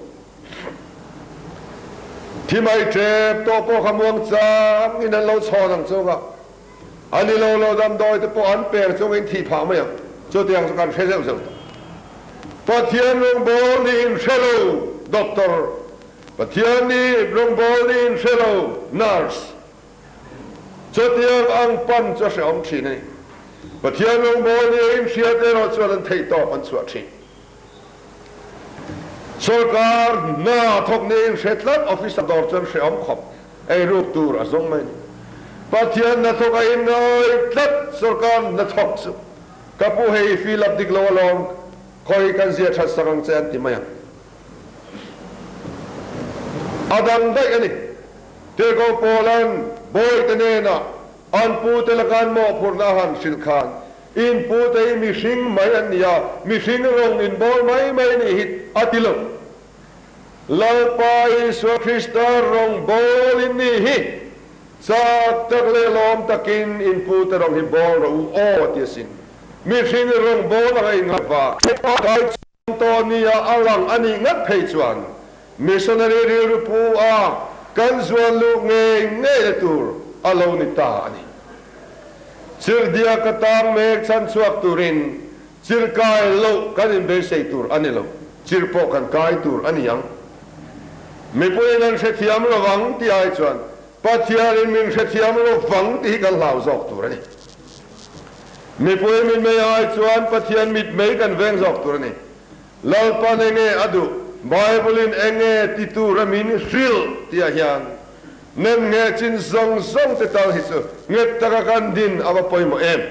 Thi mai tep tawh pawh kha muang changin an lo chhawn ang chunga, a ni lo lo damdawi te pawh an peng chungin thih phah mai ang. Chutiang chu kan hre zeuh zeuh tawh. Pathian rawngbâwl niin hre lo doctor, Pathian ni rawngbâwl niin hre lo nurse, chutiang ang pan chu a hrehawm thin a ni. Pathian rawngbâwl ni a inhriat erawh chuan an theihtawp an chhuah thin. Sawrkar hna thawk niin hre tlat officer dawr chuan hrehawm khawp ei ruk tur a zawng mai a ni. Pathian hnathawk a inngawi tlat sawrkar hnathawk chu ka pu hei i fill up dik lo alawm khawi kan zia that sak ang che an ti mai ang. A dang daih a ni. Tirhkoh Paula'n bawihte hnenah an pute laka an mawhphurhna a han hrilh khan In pute hi mihring mai an ni a, mihring rawng in bawl mai mai nih hi a ti lo. Lalpa Isua Krista rawng bawl in nih hi chak tak leh lawm takin in pute rawng hi bawl rawh u aw a ti asin. Mihring rawng bawl anga in ngaih va. Tawh nia a lang a nih ngat phei chuan missionary rilru pu a kan zuan luh ngei ngei na tur a lo ni ta a ni. Chirhdia ka tang mek chhan chhuak turin chirh kai loh kan inbeisei tur a ni lo, chirh pawh kan kai tur a ni ang. Mipuiin an hrethiam lo vang tih ai chuan Pathianin min hrethiam lo vang tih hi kan hlau zawk tur a ni. Mipui mitmei ai chuan Pathian mitmei kan veng zawk tur a ni. Lalpan enge a duh? Bible-in enge ti tura min hrilh tihah hian nem nge chin zawng zawng te tal hi chu nghet taka kan din a va pawimawh em?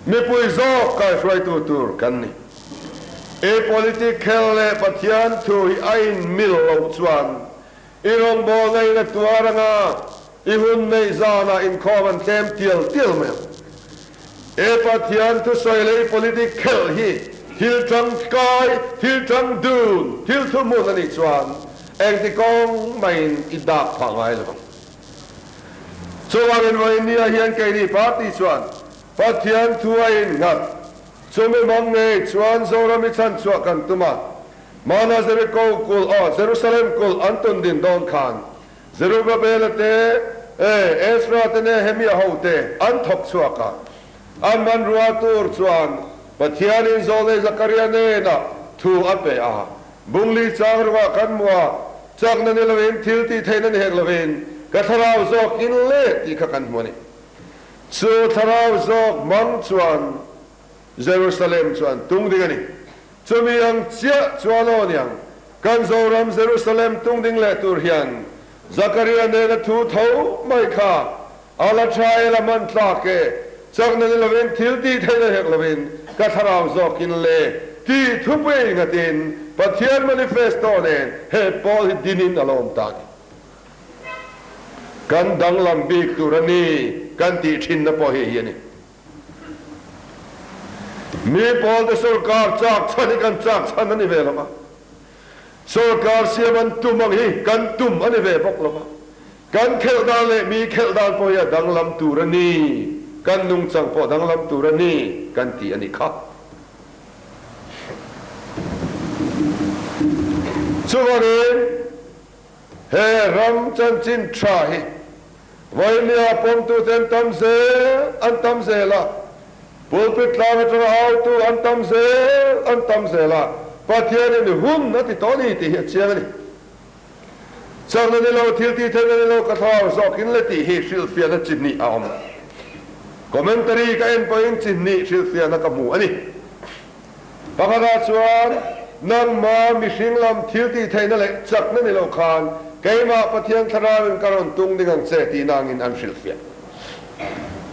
Mipui zawk kaihruaitu tur kan ni. I politic khel leh Pathian thu hi a inmil loh chuan i rawngbawlna in a tuar anga i hun neih zanah inkhawm an tlem tial tial mai ang. I Pathian thusawi leh i politic khel hi thil tangkai, thil tang dun, thil thuhmun a nih chuan engti kawng mahin i dak phah ngai lo ang. Chuvangin vawiin ah hian keini party chuan Pathian thu a innghat. Chumi mang ngei chuan Zoram i chhanchhuah kan tum a, Mana Jericho kulh aw Jerusalem kulh an tun din dawn khan Zerubbabela te, Ezra te Nehemia ho te an thawk chhuak a. An hmanrua tur chuan Pathianin Zawlnei Zakaria hnenah thu a pe a, Bungli chang rungah kan hmu a, chakna ni lovin thil tih theihna ni hek lovin ka thlarau zawk in le tih kha kan hmu a ni. Chu thlarau zawk hmang chuan Jerusalem chu an tung ding a ni. Chumi ang chiah chuan aw niang, kan Zoram Jerusalem tung ding leh tur hian Zakaria nena thu tho mai kha a la tha e, la hman tlak e, chakna ni lovin thil tih theihna hek lovin ka thlarau zawkin le tih thupui nghatin Pathian manifesto nen he pawl hi dinin a lawm ta ni. Kan danglam bik tur a ni kan tih thinna pawh hei hi a ni. Mi pawlte sorkar chak chhan hi kan chak chhan a ni ve lo va, sorkar siam an tum ang hi kan tum a ni ve bawk lo va, kan khelh dan leh mi khelh dan pawh hi a danglam tur a ni, kan nungchang pawh a danglam tur a ni kan ti a ni kha. Chuvangin he ram chanchin tha hi Vawinia pawmtute an tam zel an tam zel a, pulpit tlang atanga autu an tam zel an tam zel a, Pathianin hun a ti tawh a ni tih hi a chiang a ni. Chakna ni lo, thil tih theihna ni lo ka thlarau zawkin le tih hi hrilhfiahna chi hnih a awm. Commentary ka en pawhin chi hnih hrilhfiahna ka hmu a ni. Pakhatah chuan, Nangma mihring lam thil tih theihna leh chakna ni lo khan keimah Pathian thlarauin ka rawn tung ding ang che tih nangin an hrilhfiah.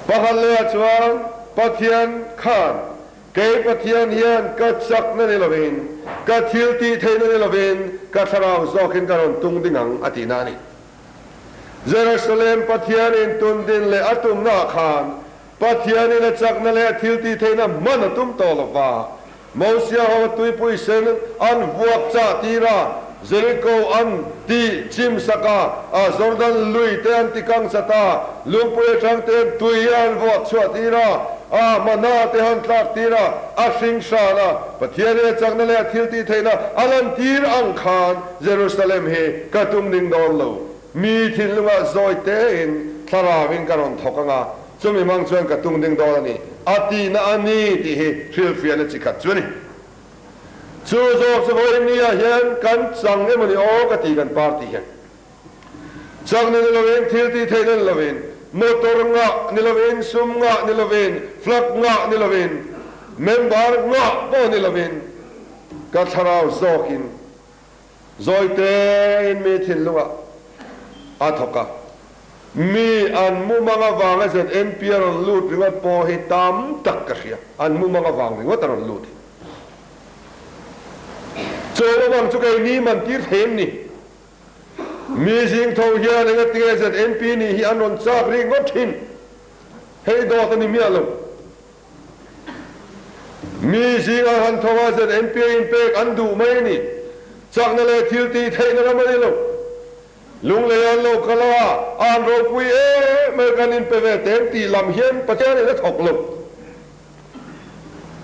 Pakhat lehah chuan, Pathian khan kei Pathian hian ka chakna ni lovin, ka thil tih theihna ni lovin ka thlarau zawkin ka rawn tung ding ang a tihna a ni. Jerusalem Pathianin tun din leh a tumnaah khan Pathianin a chakna leh a thiltihtheihna hman a tum tawh lo va. Mosia ho a tuipui sen an vuak chah tir a, Jeriko an ti chim sak a, a Jordan lui te an ti kang chat a, lungpui atang te an tui an vuak chhuah tir a, a mana te han tlak tir a, a hring hran a, Pathianin a chakna leh a thiltihtheihna a lantir ang khan Jerusalem hi ka tum ding dawn lo. Mi thinlungah zawi tein thlarauin ka rawn thawk ang a, chumi hmang chuan ka tung ding dawn a ni, a tihna a ni tih hi hrilhfiahna chi khat chu a ni. Chu zawk chu vawiin ni ah hian kan chang emaw ni aw ka ti kan party hian. Chakna ni lovin, thil tih theihna ni lovin, motor ngah ni lovin, sum ngah ni lovin, flag ngah ni lovin, member ngah pawh ni lovin ka thlarau zawkin Zawi tein mi thinlungah a thawk a, mi an mumang avanga ZNP a rawn lut ringawt pawh hi tam tak ka hria, an mumang avang ringawt a rawn lut hi. Chu mumang chu keini man tir thei em ni? Mi zing tho hian engatinge ZNP nih hi an rawn chak ringawt thin? Hei dawt a ni miah lo. Mi zingah han tho a ZNP a inpek an duh mai a ni. Chakna leh thil tih theihna ram a ni lo. Lunglei an lo kal a, an ropui em mai kan inpe ve teng tih lam hian Pathianin a thawk lo.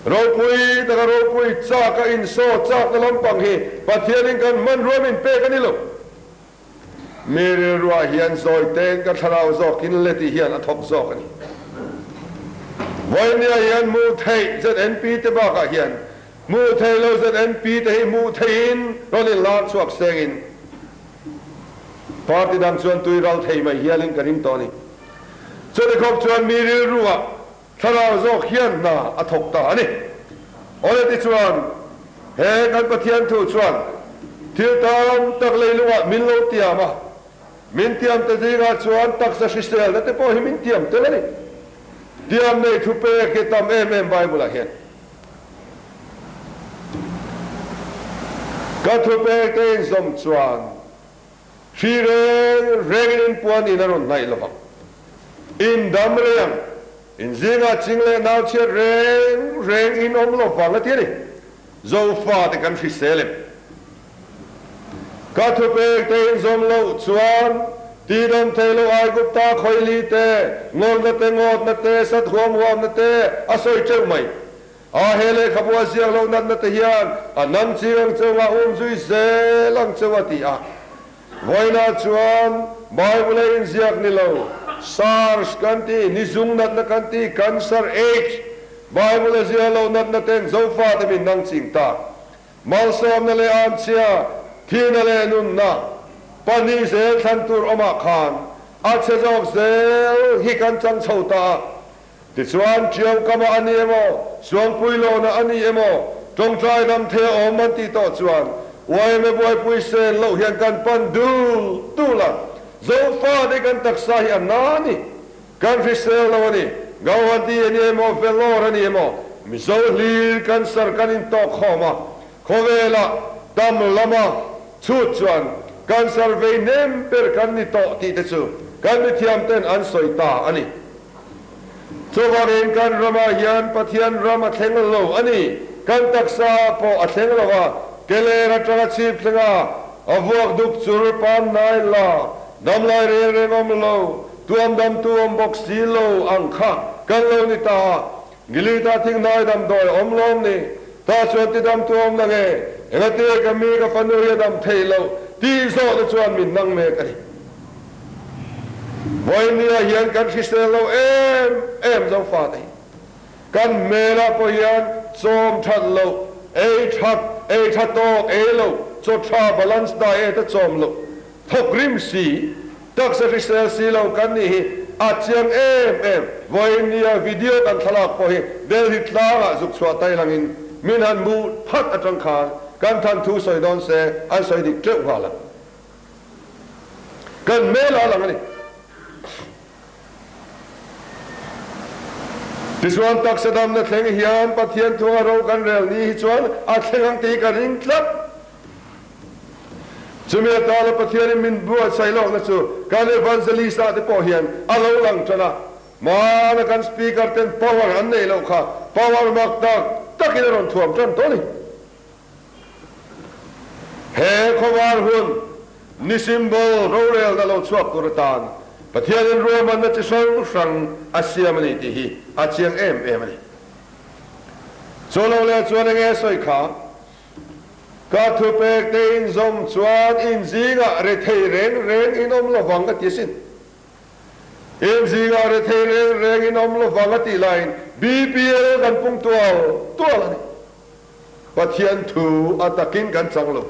Ropui taka ropui chak a insaw chakna lampang hi Pathianin kan hmanrua min pek a ni lo. Mi rilruah hian zawi tein ka thlarau zawkin le tih hian a thawk zawk a ni. Vawinia hian hmuh theih ZNP te bakah hian hmuh theih lo ZNP te hi hmuh theihin rawn inlar chhuak sengin party dang chuan tui ral thei mai hialin ka ring tawh a ni. Chuti khawp chuan mi rilruah Thlarau zawk hian hna a thawk ta a ni. Awle tichuan, he kan Pathian thu chuan thil tam tak leilungah min lo tiam a, min tiam te zingah chuan taksa hriselna te pawh hi min tiam tel a ni. Tiam nei thupek hi tam em em Bible ah hian. Ka thupek te inzawm chuan hri reng rengin inpuan in a rawn hnaih lovang. In dam rei ang, in zingah ching leh nau chhiat reng reng in awm lovang a ti a ni. Zofa te kan hrisel em? Ka thupek te inzawm loh chuan tihdam thei lo Aigupta khawili te, ngawrna te, ngawtna te, sat huam huamna te a sawi teuh mai. A he lehkhabu a ziak loh natna te hian a nam ching ang cheu nga um zui zel ang cheu a ti a. Vawiinah chuan Bible a inziak ni lo, SARS kan ti, nizung natna kan ti, cancer, AIDS, Bible a ziah loh natna ten Zofate min nang ching ta. Malsawmna leh anchhia, thihna leh nunna, pahnih zel thlan tur awmah khan a chhe zawk zel hi kan chang chho ta a. Tichuan, Ṭiau kama a ni emaw, Suangpui lawna a ni emaw, ṭawngṭai dam thei a awm an tih tawh chuan YMA buaipui sen loh hian kan pan dul dul a. Zofate kan taksa hi a na a ni. Kan hrisel lo a ni. Gauhati a ni emaw, Vellore a ni emaw, Mizo hlir cancer kan intawk khawm a, khawvelah dam lama chhut chuan cancer vei nem ber kan ni tawh tih te chu kan mithiamten an sawi ta a ni. Chuvangin kan ramah hian Pathian ram a thleng lo a ni. Kan taksa pawh a thleng lo a, keler atanga chhip thlenga a vuak dup chur pan nai la, damlai reng reng awm lo, tuam damtu awm bawk si lo ang kha kan lo ni ta a. Gilita thinghnai damdawi awm lawm ni, ta chuan ti damtu awm na nge, engati ka mi ka fanu hi a dam theih loh tih zawhna chuan min nang mek a ni. Vawinia hian kan hrisel lo em em zo fate hi. Kan hmelah pawh hian chawm that loh, ei that, ei tha tawk, ei lo, chaw tha balance diet a chawm loh, thawk rim si, taksa hrisel si lo kan nih hi a chiang em em. Vawinia video kan thlalak pawh hi Delhi tlangah zuk chhuah tai langin min han hmuh phat atang khan kan than thu sawi dawn se an sawi dik teuh nghal ang. Kan hmel a lang a ni. Tichuan taksa damna thleng hian Pathian thunga ro kan rel ni hi chuan a thleng ang tih ka ring tlat. Chumi atana Pathianin min buatsaih lawkna chu kan evangelist ah te pawh hian a lo lang tan a. Hmana kan speaker ten power an neih loh kha power mak tak takin a rawn thuam tan tawh a ni. He khawvar hun ni symbol rorelna lo chhuak tur atan Pathianin ruahmanna chi hrang hrang a siam a ni tih hi a chiang em em a ni. Chu lo leh chuan enge sawi kha? Ka thupek te inzawm chuan inzingah rethei reng reng in awm lovang a ti asin. Eng zingah rethei reng reng in awm lovang a tih laiin BPL kan pung tual tual a ni. Pathian thu a takin kan chang lo.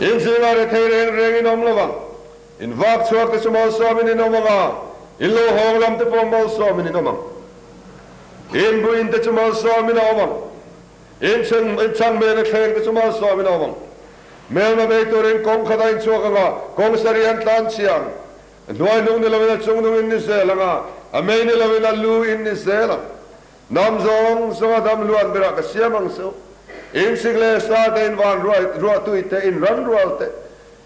In zingah rethei reng rengin awm lo vang. In vak chhuak te chu malsawmin in awm ang a, in lo hawng lam te pawh malsawmin in awm ang. In buin te chu malsawmin a awm ang. In chheng in chhang mena thleng te chu malsawmin a awm ang. Hmelma bei turin kawng khat a inchhuak ang a, kawng sarih an tlan chhia ang. A hnuai hnung ni loin a chung nung in ni zel ang a, a mei ni loin a lu in ni zel ang. Hnam zawng zawnga dam hluan berah ka siam ang chu. In sik leh sa te, in van ruahtui te, in ran rual te,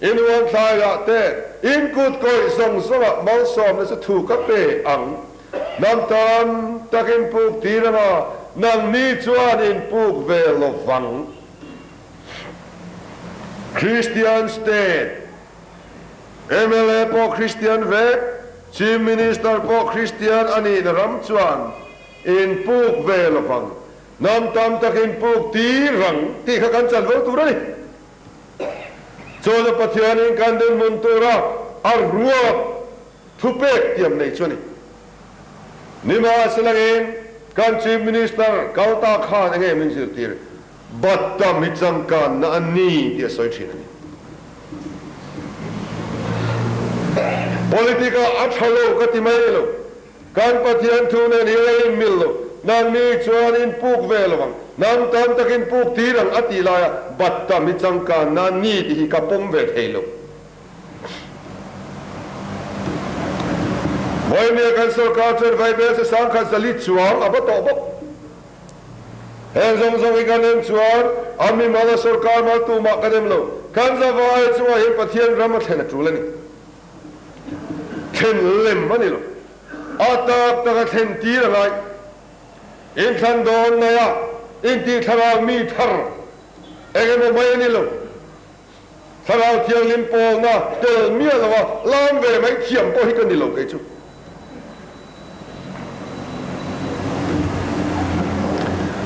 in huan thlaiah te, in kut kawih zawng zawngah malsawmna chu thu ka pe ang. Hnam tam tak in puk tir anga nangni chuan in puk ve lo vang. Christian State mla pawh Christian vek, Chief Minister pawh Christian a nihna ram chuan in puk ve lovang, hnam tam tak in puk tir rang tih kha kan chanvo tur a ni. Chawlhna Pathianin kan dinhmun tura a ruak thupek tiam nei chu a ni. Nimahselangin kan Chief Minister kalta khan enge min zirtir? Battam hi changkanna a ni tih a sawi thin a ni. Politic ah a tha lo ka ti mai lo. Kan Pathian thu nen hi a inmil lo. Nangni chuan in puk ve lo ang, hnam tam tak in puk tir ang a tih laia Battam hi changkanna a ni tih hi ka pawm ve thei lo. Vawimia kan sorkar chuan vaibel 1400 chuang a va tawh bawk. Heng zawng zawng hi kan en chuan a mimal a sorkar mal tumah kan em lo. Kan zavai chungah hian Pathian ram a thlen a tul a ni. Thlen lem a ni lo. A tak tak a thlen tir a ngai. Inthlan dawn naia intih thlarau mi thar eng emaw mai a ni lo. Thlarau thianghlim pawlna tel miah lo a lam ve mai thiam pawh hi ka ni lo kei chu.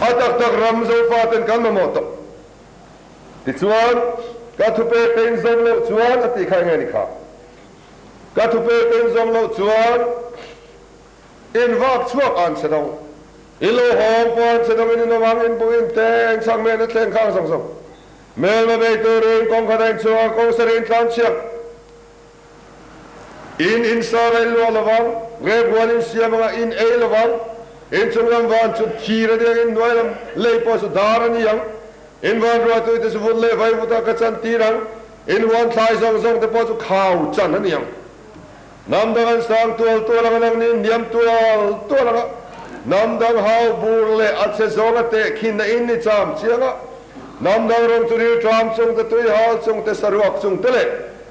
A tak tak ram Zofaten kan mamawh tawh. Tichuan, ka thupek te inzawm loh chuan a tih kha enge ni kha? Ka thupek te inzawm loh chuan in vak chhuak an che dawng, in lo hawng pawh an che dawng in inawm ang, in buh in te, in chhak men a thleng khang zawng zawng. Hmelma bei turin kawngkhat a inchhuak a, kawng sarin tlan chhiak. In insar a inluah lovang, rep huan insiam anga in ei lovang, inchung lam van chu thir a ni ang, inhnuai lam lei pawh chu dar a ni ang, in van ruahtui te chu vut leh vaivut ah ka chan tir ang, in huan thlai zawng zawng te pawh chu khau chan a ni ang. Hnam dang an sang tual tual anga nang nin hniam tual tual anga hnam dang hau bur leh a chhe zawnga tehkhin na in ni cham chiang a, hnam dang rawng chu ril ṭam chung te, tui hal chung te, saruak chung te leh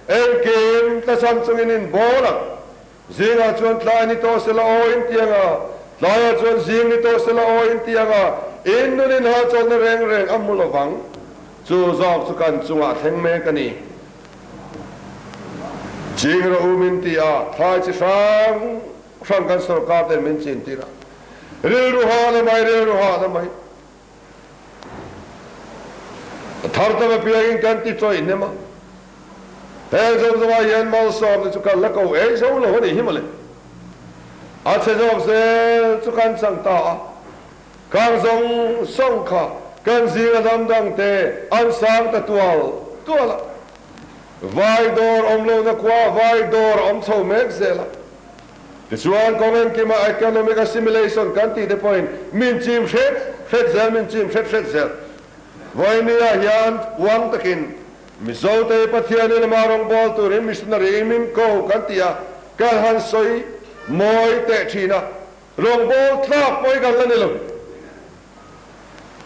engkim tlachham chungin in bawl ang. Zingah chuan tlai ni tawh sela aw in ti anga, tlaiah chuan zing ni tawh sela aw in ti anga, in nun in hahchawlhna reng reng a hmu lovang. Chu zawk chu kan chungah thleng mek a ni. Ching rawh u min ti a, thlai chi hrang hrang kan sorkar ten min chin tir a, rilru hah na mai, rilru hah na mai. A thar tam apiangin kan ti tawih hnem a, heng zawng zawngah hian malsawmna chu kan la ko ei zo lo a nih hi mawle. A chhe zawk zel chu kan chang ta a, Kang zawng zawng kha kan zinga hnam dangte an sang ta tual tual a, vai dawr awm lohna khua vai dawr a awm chho mek zel a. Tichuan kawng engkima economic assimilation kan tih te pawhin min chim hret hret zel, min chim hret hret zel. Vawinia hian uang takin Mizote Pathianin ama rawngbâwl turin missionary min ko kan tih a, kan han sawi mawi teh thin a. Rawngbâwl tlâk pawh hi kan la ni lo.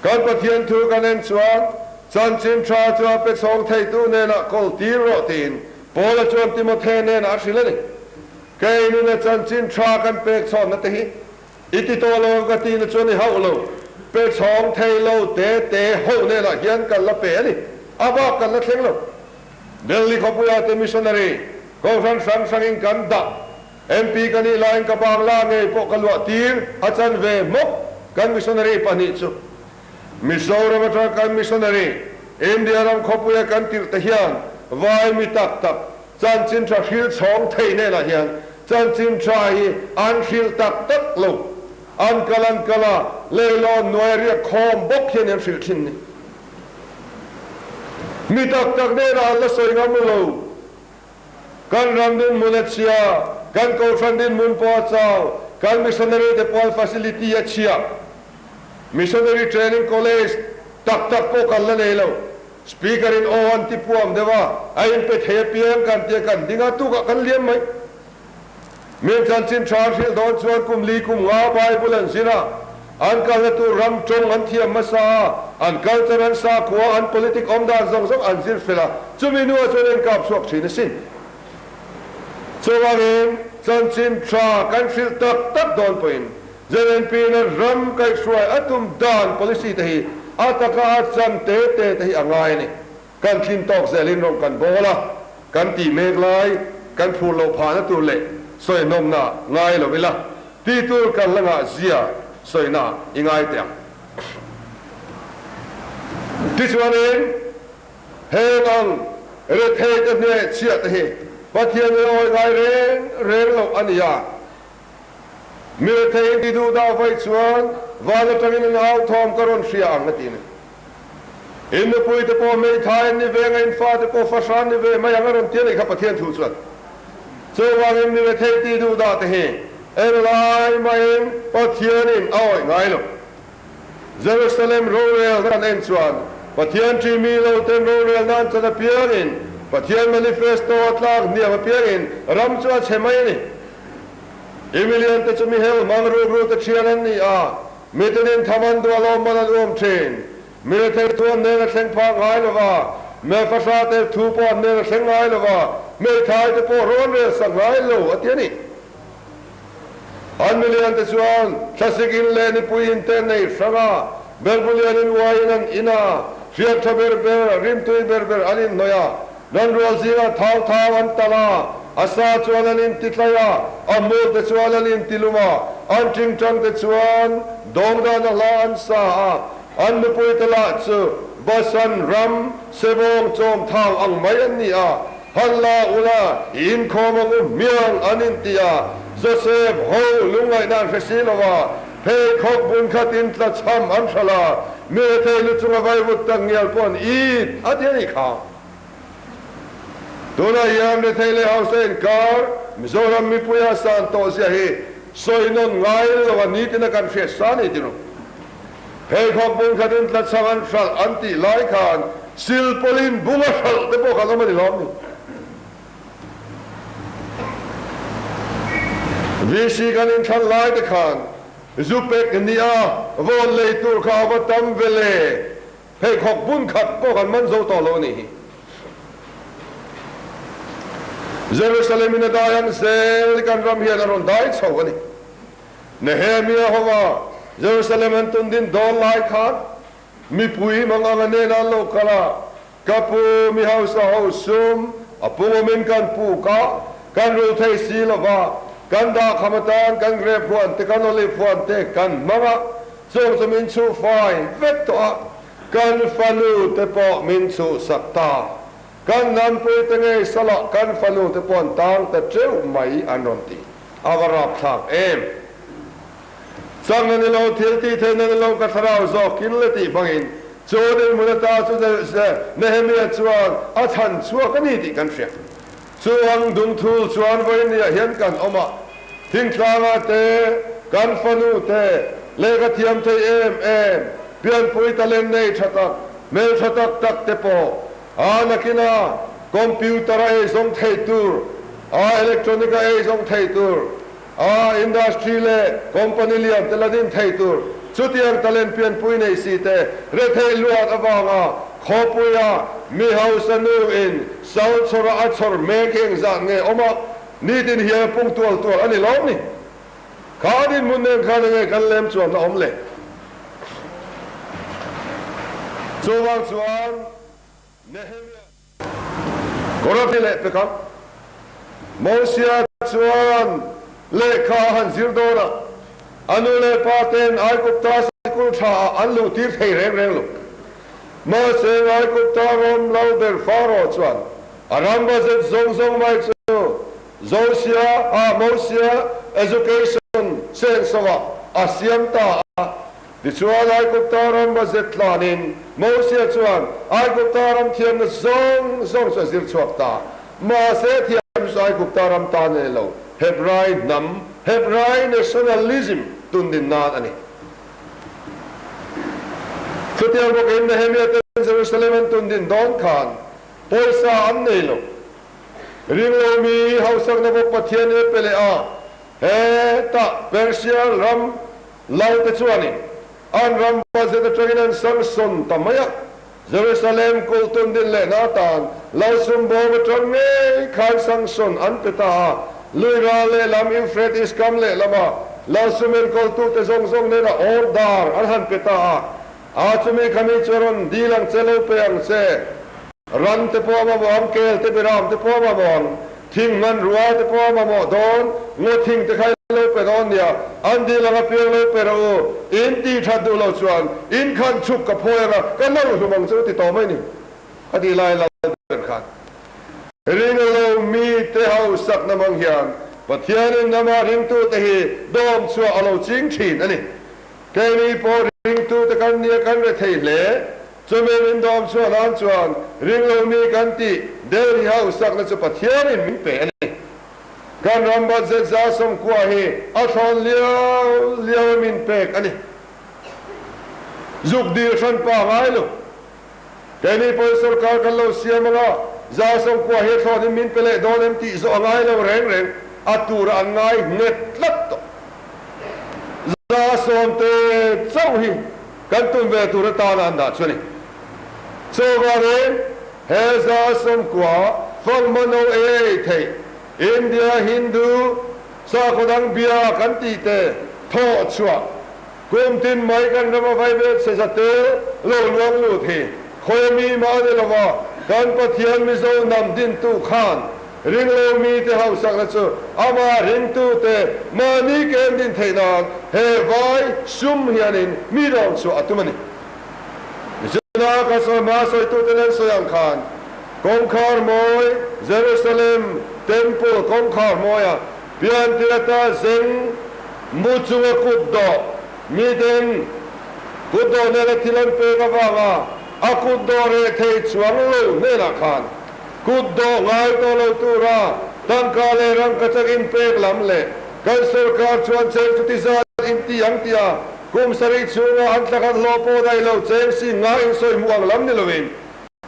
Kan Pathian thu kan en chuan, Chanchin ṭha chu a pe chhawng theitu hnênah kawl tîr rawh tiin Paula chuan Timothe hnênah a hrilh a ni. Kei nuna chanchin ṭha kan pêk chhawnna te hi i ti tawh lo ang ka tihna chuan i hauh lo. Pe chhawng thei lo te te ho hnênah hian kan la pe a ni. A bâk kan la thleng lo. Delhi khawpuia te missionary kohhran hrang hrangin kan dah. MP ka nih laiin ka bangla ngei pawh ka luah tir a chan ve hmawk kan missionary pahnih chu. Mizoram atanga kan missionary India ram khawpuia kan tirh te hian vai mi tak tak chanchin tha hrilh chhawng thei nenah hian chanchin tha hi an hrilh tak tak lo. An kal an kal a, leilawn nuai riak khawm bawk hian an hrilh thin ni. Mi tak tak nenah an la sawi ngam lo. Kan ram dinhmun a chhia, kan kohhran dinhmun pawh a chau, kan missionary te pawh an facility a chhia. Missionary training college tak tak pawh kan la nei lo. Speaker in aw an ti puam deuh a, a inpe thei apiang kan tia kan ding a, tukah kan liam mai. Min chanchin tha an hrilh dawn chuan kum li kum nga Bible an zir a, an kalna tur ram tawng an thiam hmasa a, an culture an sakhua, an politic awm dan zawng zawng an zir fel a, chumi hnuah chuan an inkap chhuak thin asin. Chuvangin chanchin tha kan hrilh tak tak dawn pawhin ZNP in a ram kaihhruai a tum dan policy te hi a taka a chan te te te hi a ngai a ni. Kan thlin tawk zelin rawng kan bawl a, kan tih mek lai kan phur loh phahna tur leh sawihnawmna ngai lo ila, ti tur kan la ngah zia sawina i ngai teh ang. Tichuanin, heng ang rethei te hneh chhiah te hi Pathian in a awi ngai reng reng loh a ni a. Mi rethei in ti duh dah vaih chuan van atangin an au thawm ka rawn hria ang a ti a ni. In nupui te pawh hmeithai an ni ve anga in fa te pawh fahra an ni ve mai ang a rawn ti a nih kha Pathian thu chuan. Chuvangin mi rethei ti duh dah te hi englai mahin Pathianin a awih ngai lo. Jerusalem rorelna kan en chuan Pathian ṭi mi lo ten rorelna an chan apiangin Pathian manifesto a tlak hniam apiangin ram chu a chhe mai a ni. I milian te chu mi hel hmang rukru te thian an ni a, mitinin tham an duh a lawmman an uam thin. Mi rethei thu an nen a thleng phak ngai lo va, hmelfahra te thu pawh an nen a thleng ngai lo va, hmeithai te pawh rawn rel sak ngai lo, a ti a ni. An milian te chuan thlasik in leh nipui in te an nei hrang a, belbulian in uaiin an in a, hriat tha ber ber, rimtui ber ber an inhnawih a, Ranrual zingah thau thau an talh a, a sa chuan an intitlai a, a hmur te chuan an intilum a, an tingtang te chuan dawngdana hla an sa a, an nupui te lah chu Basan ram sebawng chawm thau ang mai an ni a, han la ula i inkhawm ang u hmiang an inti a, Joseph ho lungngaihna an hre si lo a, pheikhawk bun khatin tlachham an hralh a, mi rethei lu chunga vaivut tak ngial pawh an it a ti a nih kha. Tunah hian rethei leh hausa inkar Mizoram mipuia san tawh zia hi sawi nawn ngai lo a ni tina kan hriat sa ni tiro. Pheikhawk bung khatin tlachhang an hralh an tih lai khan silpawlin bunga hralh te pawh kan awm a ni lawm ni. VC kan inthlan lai te khan zu pek nia vawn lei tur kha a va tam ve le. Pheikhawk bun khat pawh kan man zo tawh lo a nih hi. Jerusalem in a dai ang zel kan ram hian a rawn dai chho a ni. Nehemia hova Jerusalem an tun din dawn lai khan mipui mangang a nen an lo kal a, Ka pu mi hausa ho sum a pungawmin kan puk a, kan rul thei si lo va, kan dahkham atan kan grep huan te kan olive huan te kan hmang a, Chung chu min chhuh fai vek tawh a, kan fanu te pawh min chhuh sak ta. Kan nampui te ngei salah kan fanu te pawh an tang ta teuh mai an rawn ti. A va rapthlak em! Chakna ni lo, thil tih theihna ni lo ka thlarau zawkin le tih hmangin chu dinhmun ata chu Nehemia chuan a chhan chhuak a ni tih kan hria. Chu ang dungthul chuan vawinia hian kan awm a, thingtlanga te, kan fanu te, lehkha thiam thei em em, pianpui talent nei tha tak, hmel tha tak tak te pawh a nakina computer a eizawng thei tur, a electronic a eizawng thei tur, a industry leh company lian te la din thei tur, chutiang talent pianpui nei si te rethei luat avanga khawpuia mi hausa nu in sal chhawra a chhawr mek hi engzat nge awm a, nitin hian a pung tual tual a ni lawm ni. Kha dinhmun nen khan enge kan lem chuan a awm le? Chuvang chuan Nehemia. Kawrati leh pek ang. Mosia chuan lehkha a han zir dawn a, a nu leh pa ten Aigupta sikul tha ah an luh tir thei reng reng lo. Mahse Aigupta ram lo ber Faro chuan a ram budget zawng zawng mai chu Josia, ah Mosia education senso ah a siam ta a. Tichuan, Aigupta ram a zet tlanin Mosia chuan Aigupta ram thiamna zawng zawng chu a zir chhuak ta. Mahse, thiam chu Aigupta ram tan a ni lo, Hebrai hnam, Hebrai nationalism tundin nan a ni. Chutiang bawkin Nehemia ten Jerusalem an tundin dawn khan pawisa an nei lo. Ringlomi hausakna bawk Pathian e pe leh a, hetah Persia ram Lal te chuanin an ram budget atangin an sanction ta mai a, Jerusalem kulh tun din lehna atan Lal sum bawm atang ngei khan sanction an pe ta a, lui ral lehlam Euphrates kam lehlama Lal sum enkawltute zawng zawng nena order an han pe ta a, a chumi khami chu a rawn dil ang che lo pe ang che, ran te pawh a mamawh ang, kel te biram te pawh a mamawh ang. Thing hmanrua te pawh a mamawh dawn, ngaw thing te kha in lo pe dawn nia, an dil anga piang lo pe rawh u, in tih that duh lo chuan in khan chhuk ka phawi anga ka nawr hlum ang chu ti tawh mai ni, a tih lai lal ber khan ring lo mi te hausakna hmang hian Pathianin amah ringtute hi dawm chhuah a lo ching thin a ni. Keini pawh ringtute kan nia kan re thei hle. Chumi min dawm chhuah nan chuan ringlo mi kan tih Delhi hausakna chu Pathianin min pe a ni. Kan ram budget 90% hi a thlawn liau liau a min pek a ni. Zuk dil hran pa ngai lo. Keini pawhin sorkar kan lo siam anga 90% hi a thlawnin min pe leh dawn em tih zawh a ngai lo reng reng. a tura an ngai nghet tlat tawh. 70% chauh hi kan tum ve tur atana an dah chu a ni. Chuvangin he 90% fanghma no ei a ei theih India Hindu sakhaw dang bia kan tih te thawh chhuah kum tin mai kan rama vaibel chhe zatel lo luang lut hi khawi mi mah a ni lova kan Pathian Mizo hnam dintu khan Ringlo mite hausakna chu amah ringtute mahni ke an din theih nan he vai sum hianin mi dawng chhuah a tum a ni. Nichina ka sawi hma sawituten an sawi ang khan kawngkhar mawi Jerusalem Temple kawngkhar mawia piantir ata zeng mu chunga kut dawh miten kut dawh nena thil an pek avanga a kut dawh reh thei chuang lo hnenah khan Kut dawh ngai tawh lo tura tangka leh rangkachak inpek lam leh kan sorkar chuan cheng chuti zat inti ang tia kum sarih chhunga an thlakhat hlawh pawh daih lo cheng si nga insawi hmuh ang lam ni loin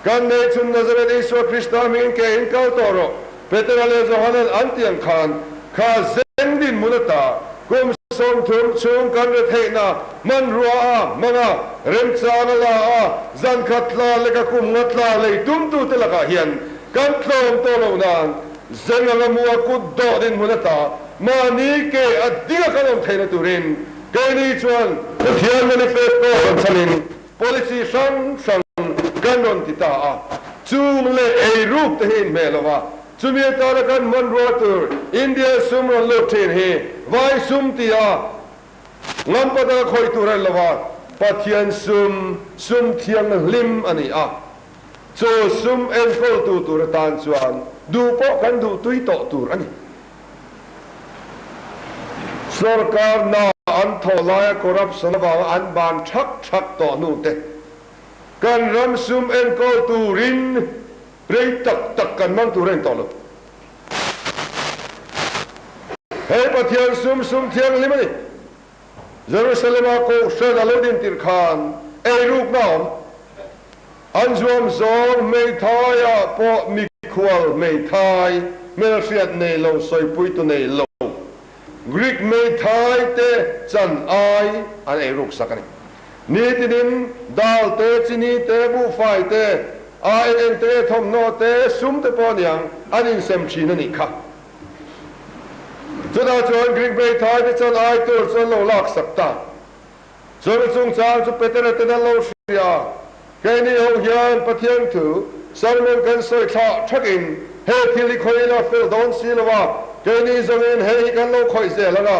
kan nei chhun Nazareth Isua Krista hmingin ke in kal tawh rawh Petera leh Johanan an ti ang khan kha zeng dinhmun ata kum 30 chhung kan re theihna hmanrua a hmang a, remchang a la a, zan khat tla lek a kum nga tla lei tumtute lakah hian kan tlawm tawh lo nan zeng anga mu a kut dawh dinhmun ata mahni ke a ding a kan awm theihna turin keini chuan Pathian manifesto rawn chhanin policy hrang hrang kan rawn ti ta a, chung leh eiruk te hi inhmeh lo va. Chumi atana kan hmanrua tur India sum rawn lut thin hi vai sum tia ngampa taka khawih tur a ni lo a, Pathian sum, sum thianghlim a ni a. Chu sum enkawltu tur atan chuan duh pawh kan duh tui tawh tur a ni. Sorkar hna an thawh laia corruption avanga an ban thak thak tawh hnute kan ram sum enkawl turin Rei tak tak kan hmang tur a ni tawh lo. Hei Pathian sum sum thianghlim a ni. Jerusalem-a kohhran a lo din tirh khan eirukna a awm. An zuam zawng hmeithaiah pawh mikhual hmeithai hmelhriat nei lo sawipuitu nei lo Greek hmeithai te chan ai an eiruk sak a ni. Nitinin dal te, chini te, buhfai te, a eng eng te, thawmhnaw te, sum te pawh aniang an insem thin a nih kha. Chutah chuan Greek hmeithai te chuan ai tur chu an lo laksak ta. Chumi chungchang chu Petera ten an lo hria a, Keini ho hian Pathian thu sermon kan sawi thlah thakin he thil hi khawih ila fel dawn si lo a, keini zawngin hei hi kan lo khawih zel ang a,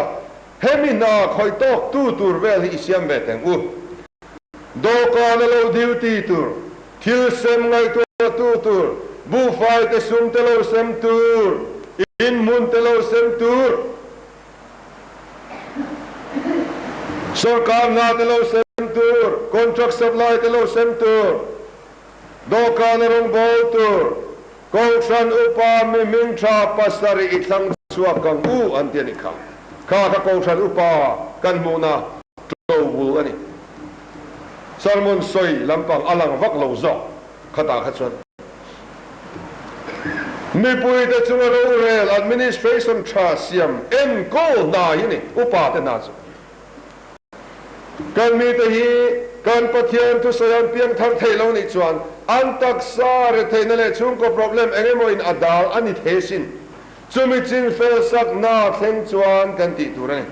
Hemi hna khawih tawk tu tur vel hi i siam ve teng u. Dawhkan a lo duty tur, thil sem ngaihtuah tu tur, buhfai te sum te lo sem tur, in hmun te lo sem tur, sorkar hna te lo sem tur, contract supply te lo sem tur, dawhkan a rawngbawl tur, Kohhran upa mi hming tha pasarih i thlang chhuak ang u an ti a nih kha. Kha kha Kohhran upa kan hmuhna to bul a ni. Sermon sawi lampang a lang vak lo zawk khatah kha chuan. Mipuite chunga rorel administration tha siam enkawl hna hi a ni upa te hna chu. Kan mite hi kan Pathian thusawi an piang thar thei lo nih chuan an taksa retheihna leh chhungkaw problem eng emaw in a dal a ni thei sin. Chumi chin fel sakna thleng chuan kan tih tur a ni.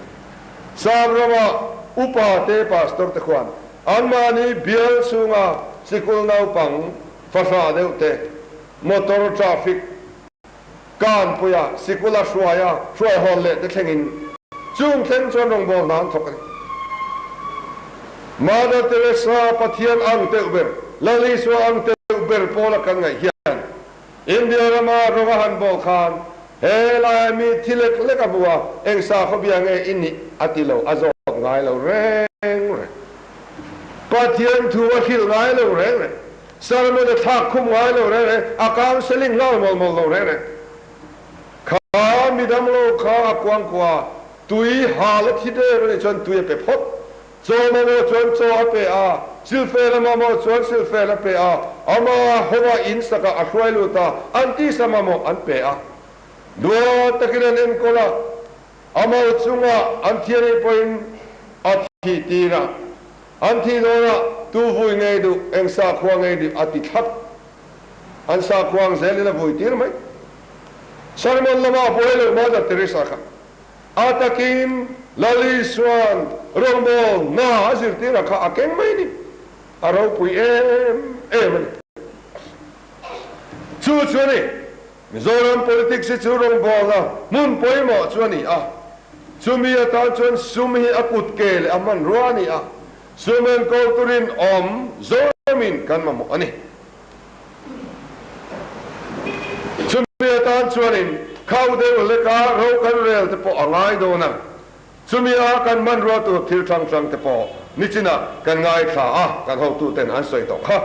Sap rama upa te pastor te khuan anmahni bial chhunga sikul naupang fahrah deuh te motor traffic Kanpuia sikula hruaia hruai hawn leh te thlengin chung thleng chuan rawngbâwl hna an thawk a ni. Mother Teresa Pathian ang teuh ber, Lal Isua ang teuh ber pawla kan ngaih hian India rama rawng a han bawl khan he laia mi thi lek lek a hmu a, eng sakhaw bia nge i nih a ti lo, a zawt ngai lo reng reng. Pathian thu a hrilh ngai lo reng reng. Sermon a thlak khum ngai lo reng reng, a counselling nghal mawlh mawlh lo reng reng. Kha midang lo kha a kuang kua, tui hal a thi der a nih chuan tui a pe phawt. Chaw mamawh chuan chaw a pe a, silfel a mamawh chuan silfel a pe a, ama hova in sakah a hruai lut a, an tisa mamawh an pe a. Duat takin an enkawl a, a mal chungah an thianei pawhin a thih tir a, an thih dawnah tu vui ngei duh, eng sakhua ngei duh a ti thlap. An sakhua ang zelin a vui tir mai. Sermon lama a buai loh Mother Teresa kha a takin Lal Isua'n rawngbâwl hna a zirtira kha a keng mai ni. A ropui em em a ni. Chu chu a ni. Mizoram politics hi chu rawngbawlna hmun pawimawh chu a ni a, chumi atan chuan sum hi a kut ke leh a hmanrua a ni a, sum enkawl turin awm Zoramin kan mamawh a ni. Chumi atan chuanin khau deuh leka ro kan rel te pawh a ngai dawn a, chumi a kan hmanrua tur thil hrang hrang te pawh nichinah kan ngaithla a, kan hotuten an sawi tawh kha.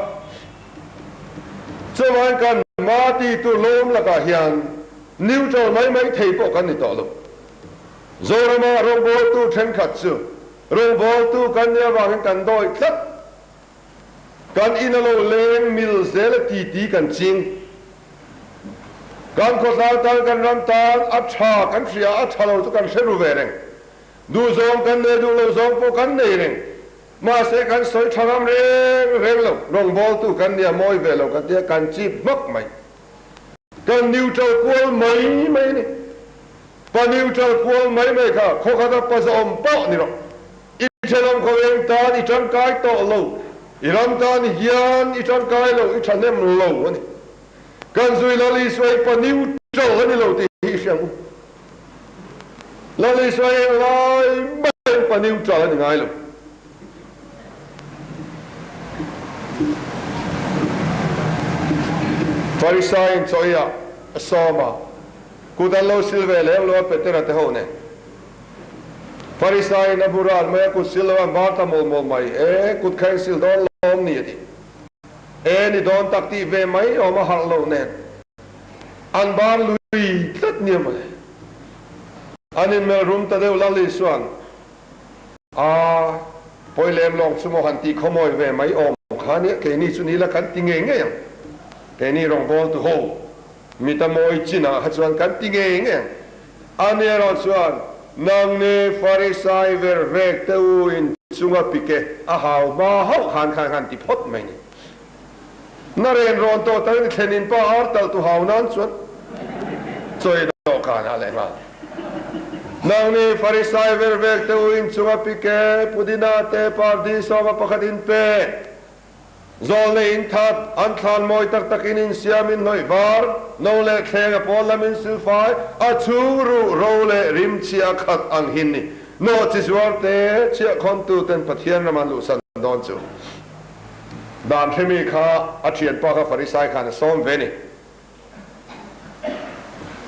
Chuan kan ma ti tu lawm lakah hian neutral mai mai thei pawh kan ni tawh lo. Zorama rawngbawltu thenkhat chu rawngbawltu kan nih avangin kan dawi tlat. Kan in a lo leng mil zel a ti ti kan ching. Kan khawtlang tan kan ram tan a tha kan hria a tha lo chu kan hre ru ve reng. Duh zawng kan nei duh lo zawng pawh kan nei reng. Mahse kan sawi tha ngam reng reng lo, rawngbawltu kan nia mawi ve lo kan tia kan chip hmak mai. Kan neutral kual mai mai a ni. Pa neutral kual mai mai kha khawkhata pa zawm pawh ni rawh. I thenawm khaweng tan i tangkai tawh lo, i ram tan hian i tangkai lo, i thahnem lo a ni. Kan zui Lal Isua hi pa neutral a ni lo tih hi i hria ang u. Lal Isua hi englai maiin pa neutral a ni ngai lo. Farisaiin chawiah a sawm a, kut an lo sil ve lem lo a Petera te ho nen. Farisaiin a bu ran mai a, kut sil lo an bar ta mawl mawl mai e, kut kha in sil dawn lawm ni a ti. E ni dawn tak tih ve mai awm a harh loh nen an bar lui tlat nia mawle. An inmelh rum ta deuh Lal Isua'n a pawi lem lawng chu maw han tih khawmawi ve mai awm kha nia keini chu ni la kan ti ngei ngei ang. Keini rawngbâwl tu ho mita mawi chinah kha chuan kan ti ngei ngei ang. Ani erawh chuan, Nang ni Farisai ver vek te u in chunga pike a hau hma hauh khan khan han ti phawt mai ni. Na ren rawn tawh takin i thlen in pa ar talh tu hau nan chuan chawi dawh khan a leh nghal. Nang ni Farisai ver vek te u in chunga pike pudina te pardi sawma pakhat in pe. Zawlnei in that, an thlan mawi tak takin in siam in hnawih var, no leh thleng a pawn lam in silfai, a chhung ruh ro leh rim chhia khat ang hin ni. Nawh chi zuar te, chhiah khawn tu ten Pathian ram an luhsan dawn chu. Dan hremi kha a thianpa kha Farisai khan a sawm ve ni.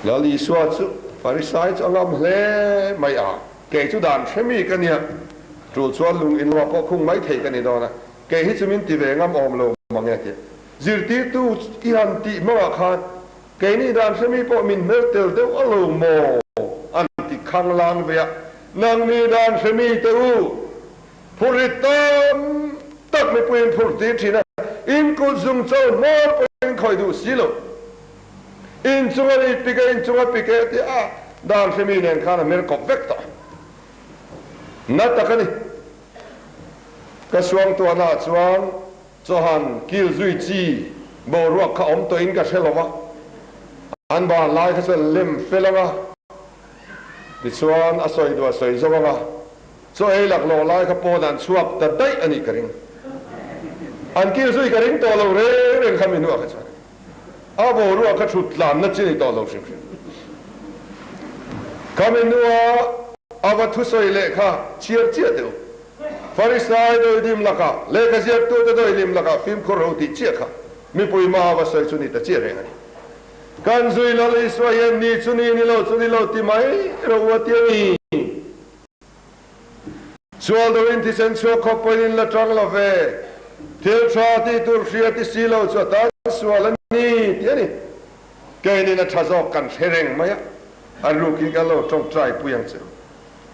Lal Isua chu Farisai chu a ngam hle mai a, kei chu dan hremi ka nia, tul chuan lung in lamah pawh khung mai thei ka ni dawn a, kei hi chu min ti ve ngam awm lo mang e tih. Zirtirtu i han tih hmangah khan keini dan hremi pawh min hmer tel deuh a lo maw an ti khanglang ve a, nangni dan hremi te u, Phurrit tam tak mipuiin phur tir thin a, in kut zung cho hmawr pawhin khawih duh si lo. In chunga ri pik e, in chunga pik e tih a dan hremi nen khan a hmer kawp vek tawh. Na tak a ni. Ka suangtuahnaah chuan Chawhan kil zui chi boruak kha awm tawhin ka hre lo va, an ban lai kha chuan lem fel ang a, tichuan a sawi duh a sawi zo ang a, chaw ei laklawh lai kha pawn an chhuak ta daih a nih ka ring. An kil zui ka ring tawh lo reng reng kha mi hnuah kha chuan a boruak kha thut tlanna chi ni tawh lo hrim hrim. Kha mi hnuah a va thusawi leh kha chhiar chiah deuh. Farisai dawidim lakah, lehkha ziaktute dawidim lakah fimkhur ro tih chiah kha mipui hmaa va sawi chu ni ta chiah reng a ni. Kan zui Lal Isua hian ni chu ni, ni lo chu ni lo ti mai ro u a ti a ni. Sual doin thisen chhuak khawp pawhin in la tang lo ve, thil tha tih tur hria ti si lo chu a tan sual a ni ti a ni. Keinin a tha zawk kan hre reng mai a, a rukin kan lo tawngtai pui ang che.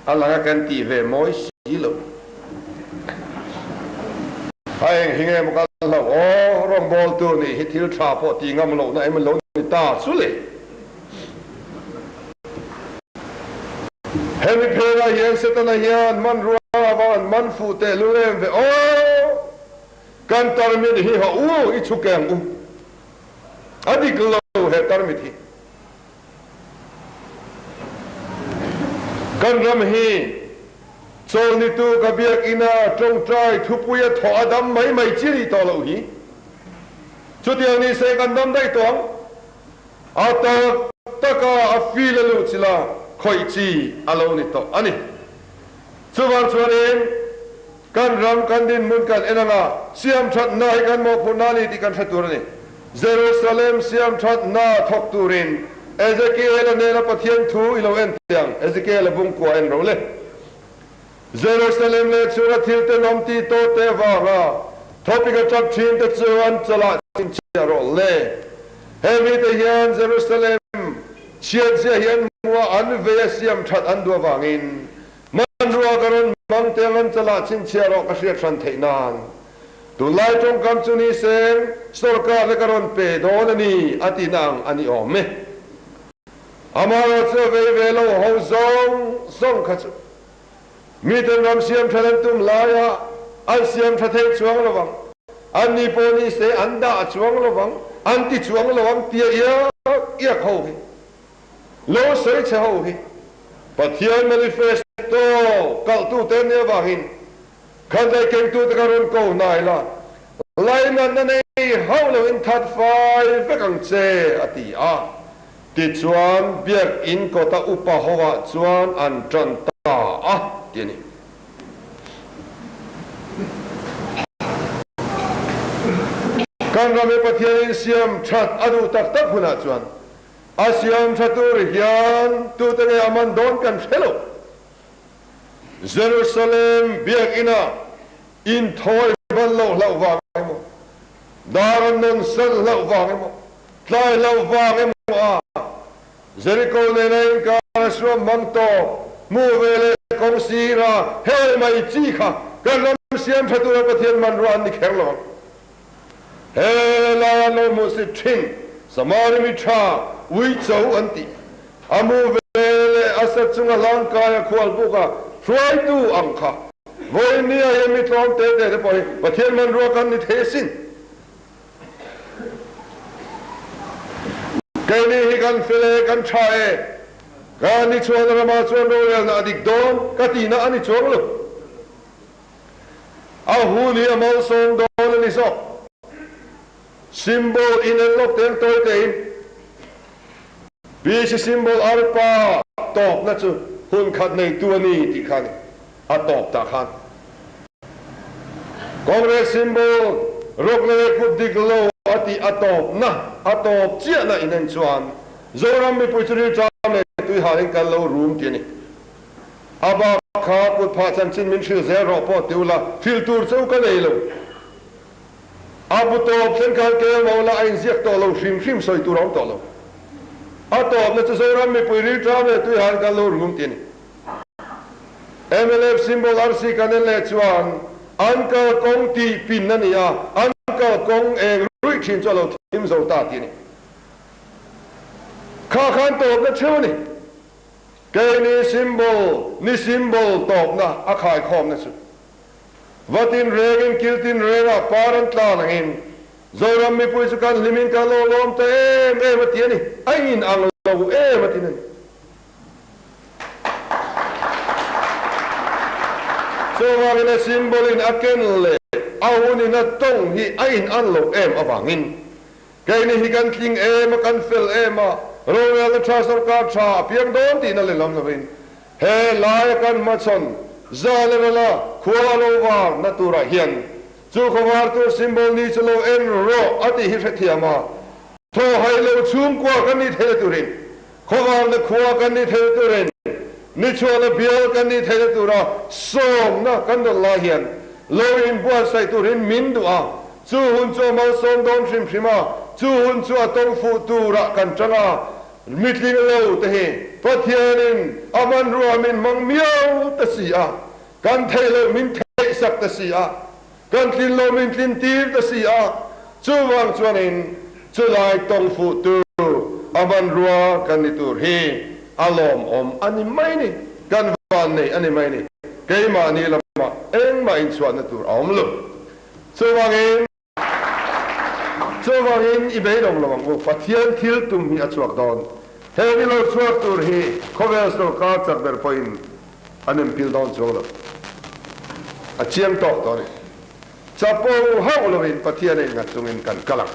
A lang a kan tih ve mawi si lo. A eng hi nge maw ka hlauh aw, rawngbawltu nih hi thil tha pawh ti ngam lohna em lo ni ta chu le. Hemi phenah hian Setana hian hmanrua avan man fuh tehlul em ve aw! Kan tarmit hi ha u i chhuk ang u. A dik lo he tarmit hi. Kan ram hi chawlnitu ka biakina tawngtai thupuia thawh a dam mai mai chi ni tawh loh hi. Chutiang ni se kan dam daih tawh ang. A tak taka a feel a luh chila khawih chi a lo ni tawh a ni. Chuvang chuanin kan ram kan dinhmun kan en anga siamthatna hi kan mawhphurhna a ni tih kan hre tur a ni. Jerusalem siamthatna thawk turin Ezekiel-a nena Pathian thu i lo en thei ang, Ezekiel-a bungkua en ro le. Jerusalem leh chhunga thil tenawm tih tawh te avanga thawpik a tap thin te chu an chalah chhinchhiah rawh le. He mite hian Jerusalem chhiatzia hi an hmu a, an vei a siam that an duh avangin hmanrua ka rawn hmang te ang an chalah chhinchhiah rawh ka hriat hran theih nan. Tunlai tawngkam chu ni seng sorkar le ka rawn pe dawn a ni a tihna ang a ni awm e. Amaherawhchu a vei ve lo ho zawng zawng kha chu miten ram siam that an tum laia an siam tha thei chuang lo vang, an ni pawh ni se an dah chuang lo vang, an ti chuang lo ang tia iak iak ho hi, lo sawi chhe ho hi Pathian manifesto kalhtute an nih avangin Khandaih kengtute ka rawn ko hnai la, lainatna nei hauh loin that fai vek ang che, a ti a. Tichuan, biakinn kawta upa hoah chuan an ṭan ta a, ti a ni. Kan ram hi Pathianin siam ṭhat a duh tak tak hunah chuan a siam ṭha tur hian tute nge a man dawn kan hre lo. Jerusalem biakinn-ah inthawi ban loh hlauh vang emaw, dar an nawn san hlauh vang emaw, tlai hlauh vang emaw a Jeriko nena inkar a suam mang tawp hmuh ve leh kawng sira hel mai chi kha kan ram siam tha tura Pathian hmanrua an ni kher lo ang. He laia lo hmuh si thin Samari mi tha uicho an tih a hmuh ve leh a sa chunga hlangkai a khual buk a hruaitu ang kha vawinia hian mi tlawm te te te pawh hi Pathian hmanrua kan ni thei asin. Keini hi kan fel e, kan tha e, ka ni chuan ramah chuan rorelna a dik dawn ka tihna a ni chuang lo. A hun hi a malsawm dawn a ni zawk. Symbol in en lawk teng tawi tein PC symbol arpa tawpna chu hun khat neitu a ni tih kha a ni. A tawp tah khan Congress symbol rawkna leh kut dik lo a tih a tawpna a tawp chiahna in en chuan Zoram mipui chu rilṭam leh tuihalin kan lo rum tih a ni. A bak kha kut phah chanchin min hrilh zel rawh pawh ti ula, hrilh tur chu ka nei lo. A bu tawp thleng khan kel mo la a inziak tawh lo hrim hrim sawi tur a awm tawh lo. A tawpna chu Zoram mipui rilṭam leh tuihan kan lo rum ti a ni. Mnf symbol RC kan en leh chuan an kalkawng tih pin a ni a, an kalkawng eng ruih thin chu a lo thim zo ta ti a ni. Kha khan tawpna theuh a ni. Keini symbol ni symbol tawpna a khaikhawmna chu va tin rengin kil tin rengah par an tlan angin Zoram mipui chu kan hlimin kan lo lawm ta em em a ti a ni. A in ang lo em a ti na ni. Chuvangin a symbol in a ken leh a hunin a tawng hi a in an lo em avangin Keini hi kan tling em a, kan fel em a, rorelna tha sorkar tha a piang dawn tihna leh lam lovin he laia kan hmachhawn zan a rel a, khua a lo var na turah hian chu khawvar tur symbol ni chu lo en rawh a tih hi hrethiam a, thaw hai lo chhungkua kan nih theihna turin, khawvarna khua kan nih theihna turin, nichhuahna bial kan nih theihna tura sawmna kan rawn lai hian lo inbuatsaih turin min duh a. Chu hun chu a malsawm dawn hrim hrim a, chu hun chu a tawng fuh turah kan tang a, mitling lo te hi Pathianin a hmanrua min hmang miau ta si a, kan theih loh min theih sak ta si a, kan tlin loh min tlin tir ta si a, chuvang chuanin chulai tawng fuh tur a hmanrua kan ni tur hi a lawmawm a ni mai ni. Kan. Vannei a ni mai ni. Keimahni lamah engmah inchhuahna tur a awm lo. Chuvangin. Chuvangin i beidawng lo ang u. Pathian thil tum hi a chhuak dawn. He ni lo chhuak tur hi khawvel sawrkar chak ber pawhin an inpil dawn chuang lo. A chiang tawk tawh a ni. Chapo hauh loin Pathian a innghat chungin kan kal ang.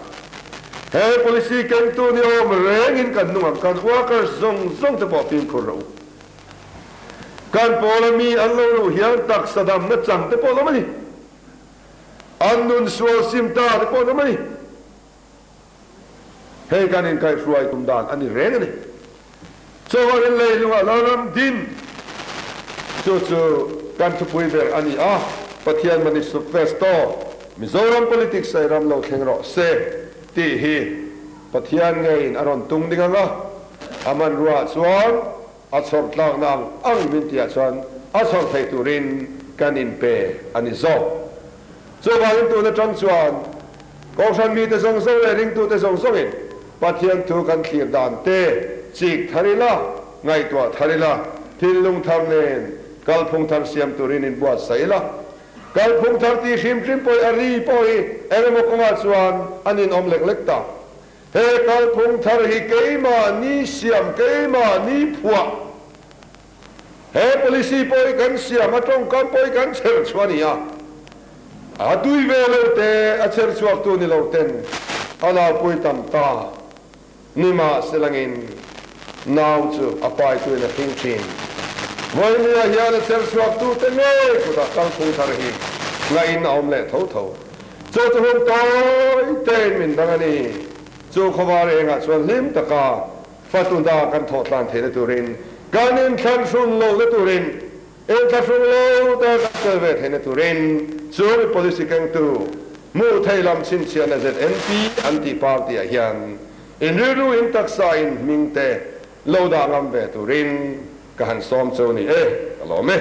He policy kengtu ni awm rengin kan nung ang. Kan workers zawng zawng te pawh fimkhur rawh u. Kan pawla mi an lo luh hian taksa damna chang te pawh an awm a ni. An nun sual sim ta te pawh an awm a ni. Hei kan inkaihhruai tum dan a ni reng a ni. Chawngawrin leilungah Lalram din chu chu kan thupui ber a ni a, Pathian Manifesto, Mizoram Politics a i ram lo thleng rawh se tih hi Pathian ngeiin a rawn tung ding ang a, a hmanruaah chuan a chhawr tlakna ang ang min tihah chuan a chhawr thei turin kan inpe a ni zawk. Chuvangin tun atang chuan Kohhran mite zawng zawng leh ringtute zawng zawngin Pathian thu kan thlir dan te chik thar ila, ngaihtuah thar ila, thinlung thar nen kalphung thar siam turin inbuatsaih ila. Kalphung thar tih hrim hrim pawh hi a ri pawh hi eng emaw kawngah chuan an inawm lek lek ta. He kalphung thar hi keimahni siam, keimahni phuah. He policy pawh hi kan siam, a tawngkam pawh hi kan chher chhuah a ni a. A tui ve lo te, a chher chhuaktu ni lo ten a naupui tam ta. Nimahselangin nau chu a paituin a hring thin. Vawinia hian a chher chhuaktute ngei kutah kalphung thar hi ngahin a awm leh tho tho. Chu chu hun tawi tein min dang a ni. Chu khawvar engah chuan hlim taka fatunda kan thawh tlan theihna turin, kan inthlanhrun lohna turin, inthlahrung lo te kan tel ve theihna turin chu mi policy kengtu hmuh theih lam chhinchhiahna ZNP an tih party ah hian in rilru in taksa in hming te lo dah ngam ve turin ka han sawm cheu ni e, ka lawm e.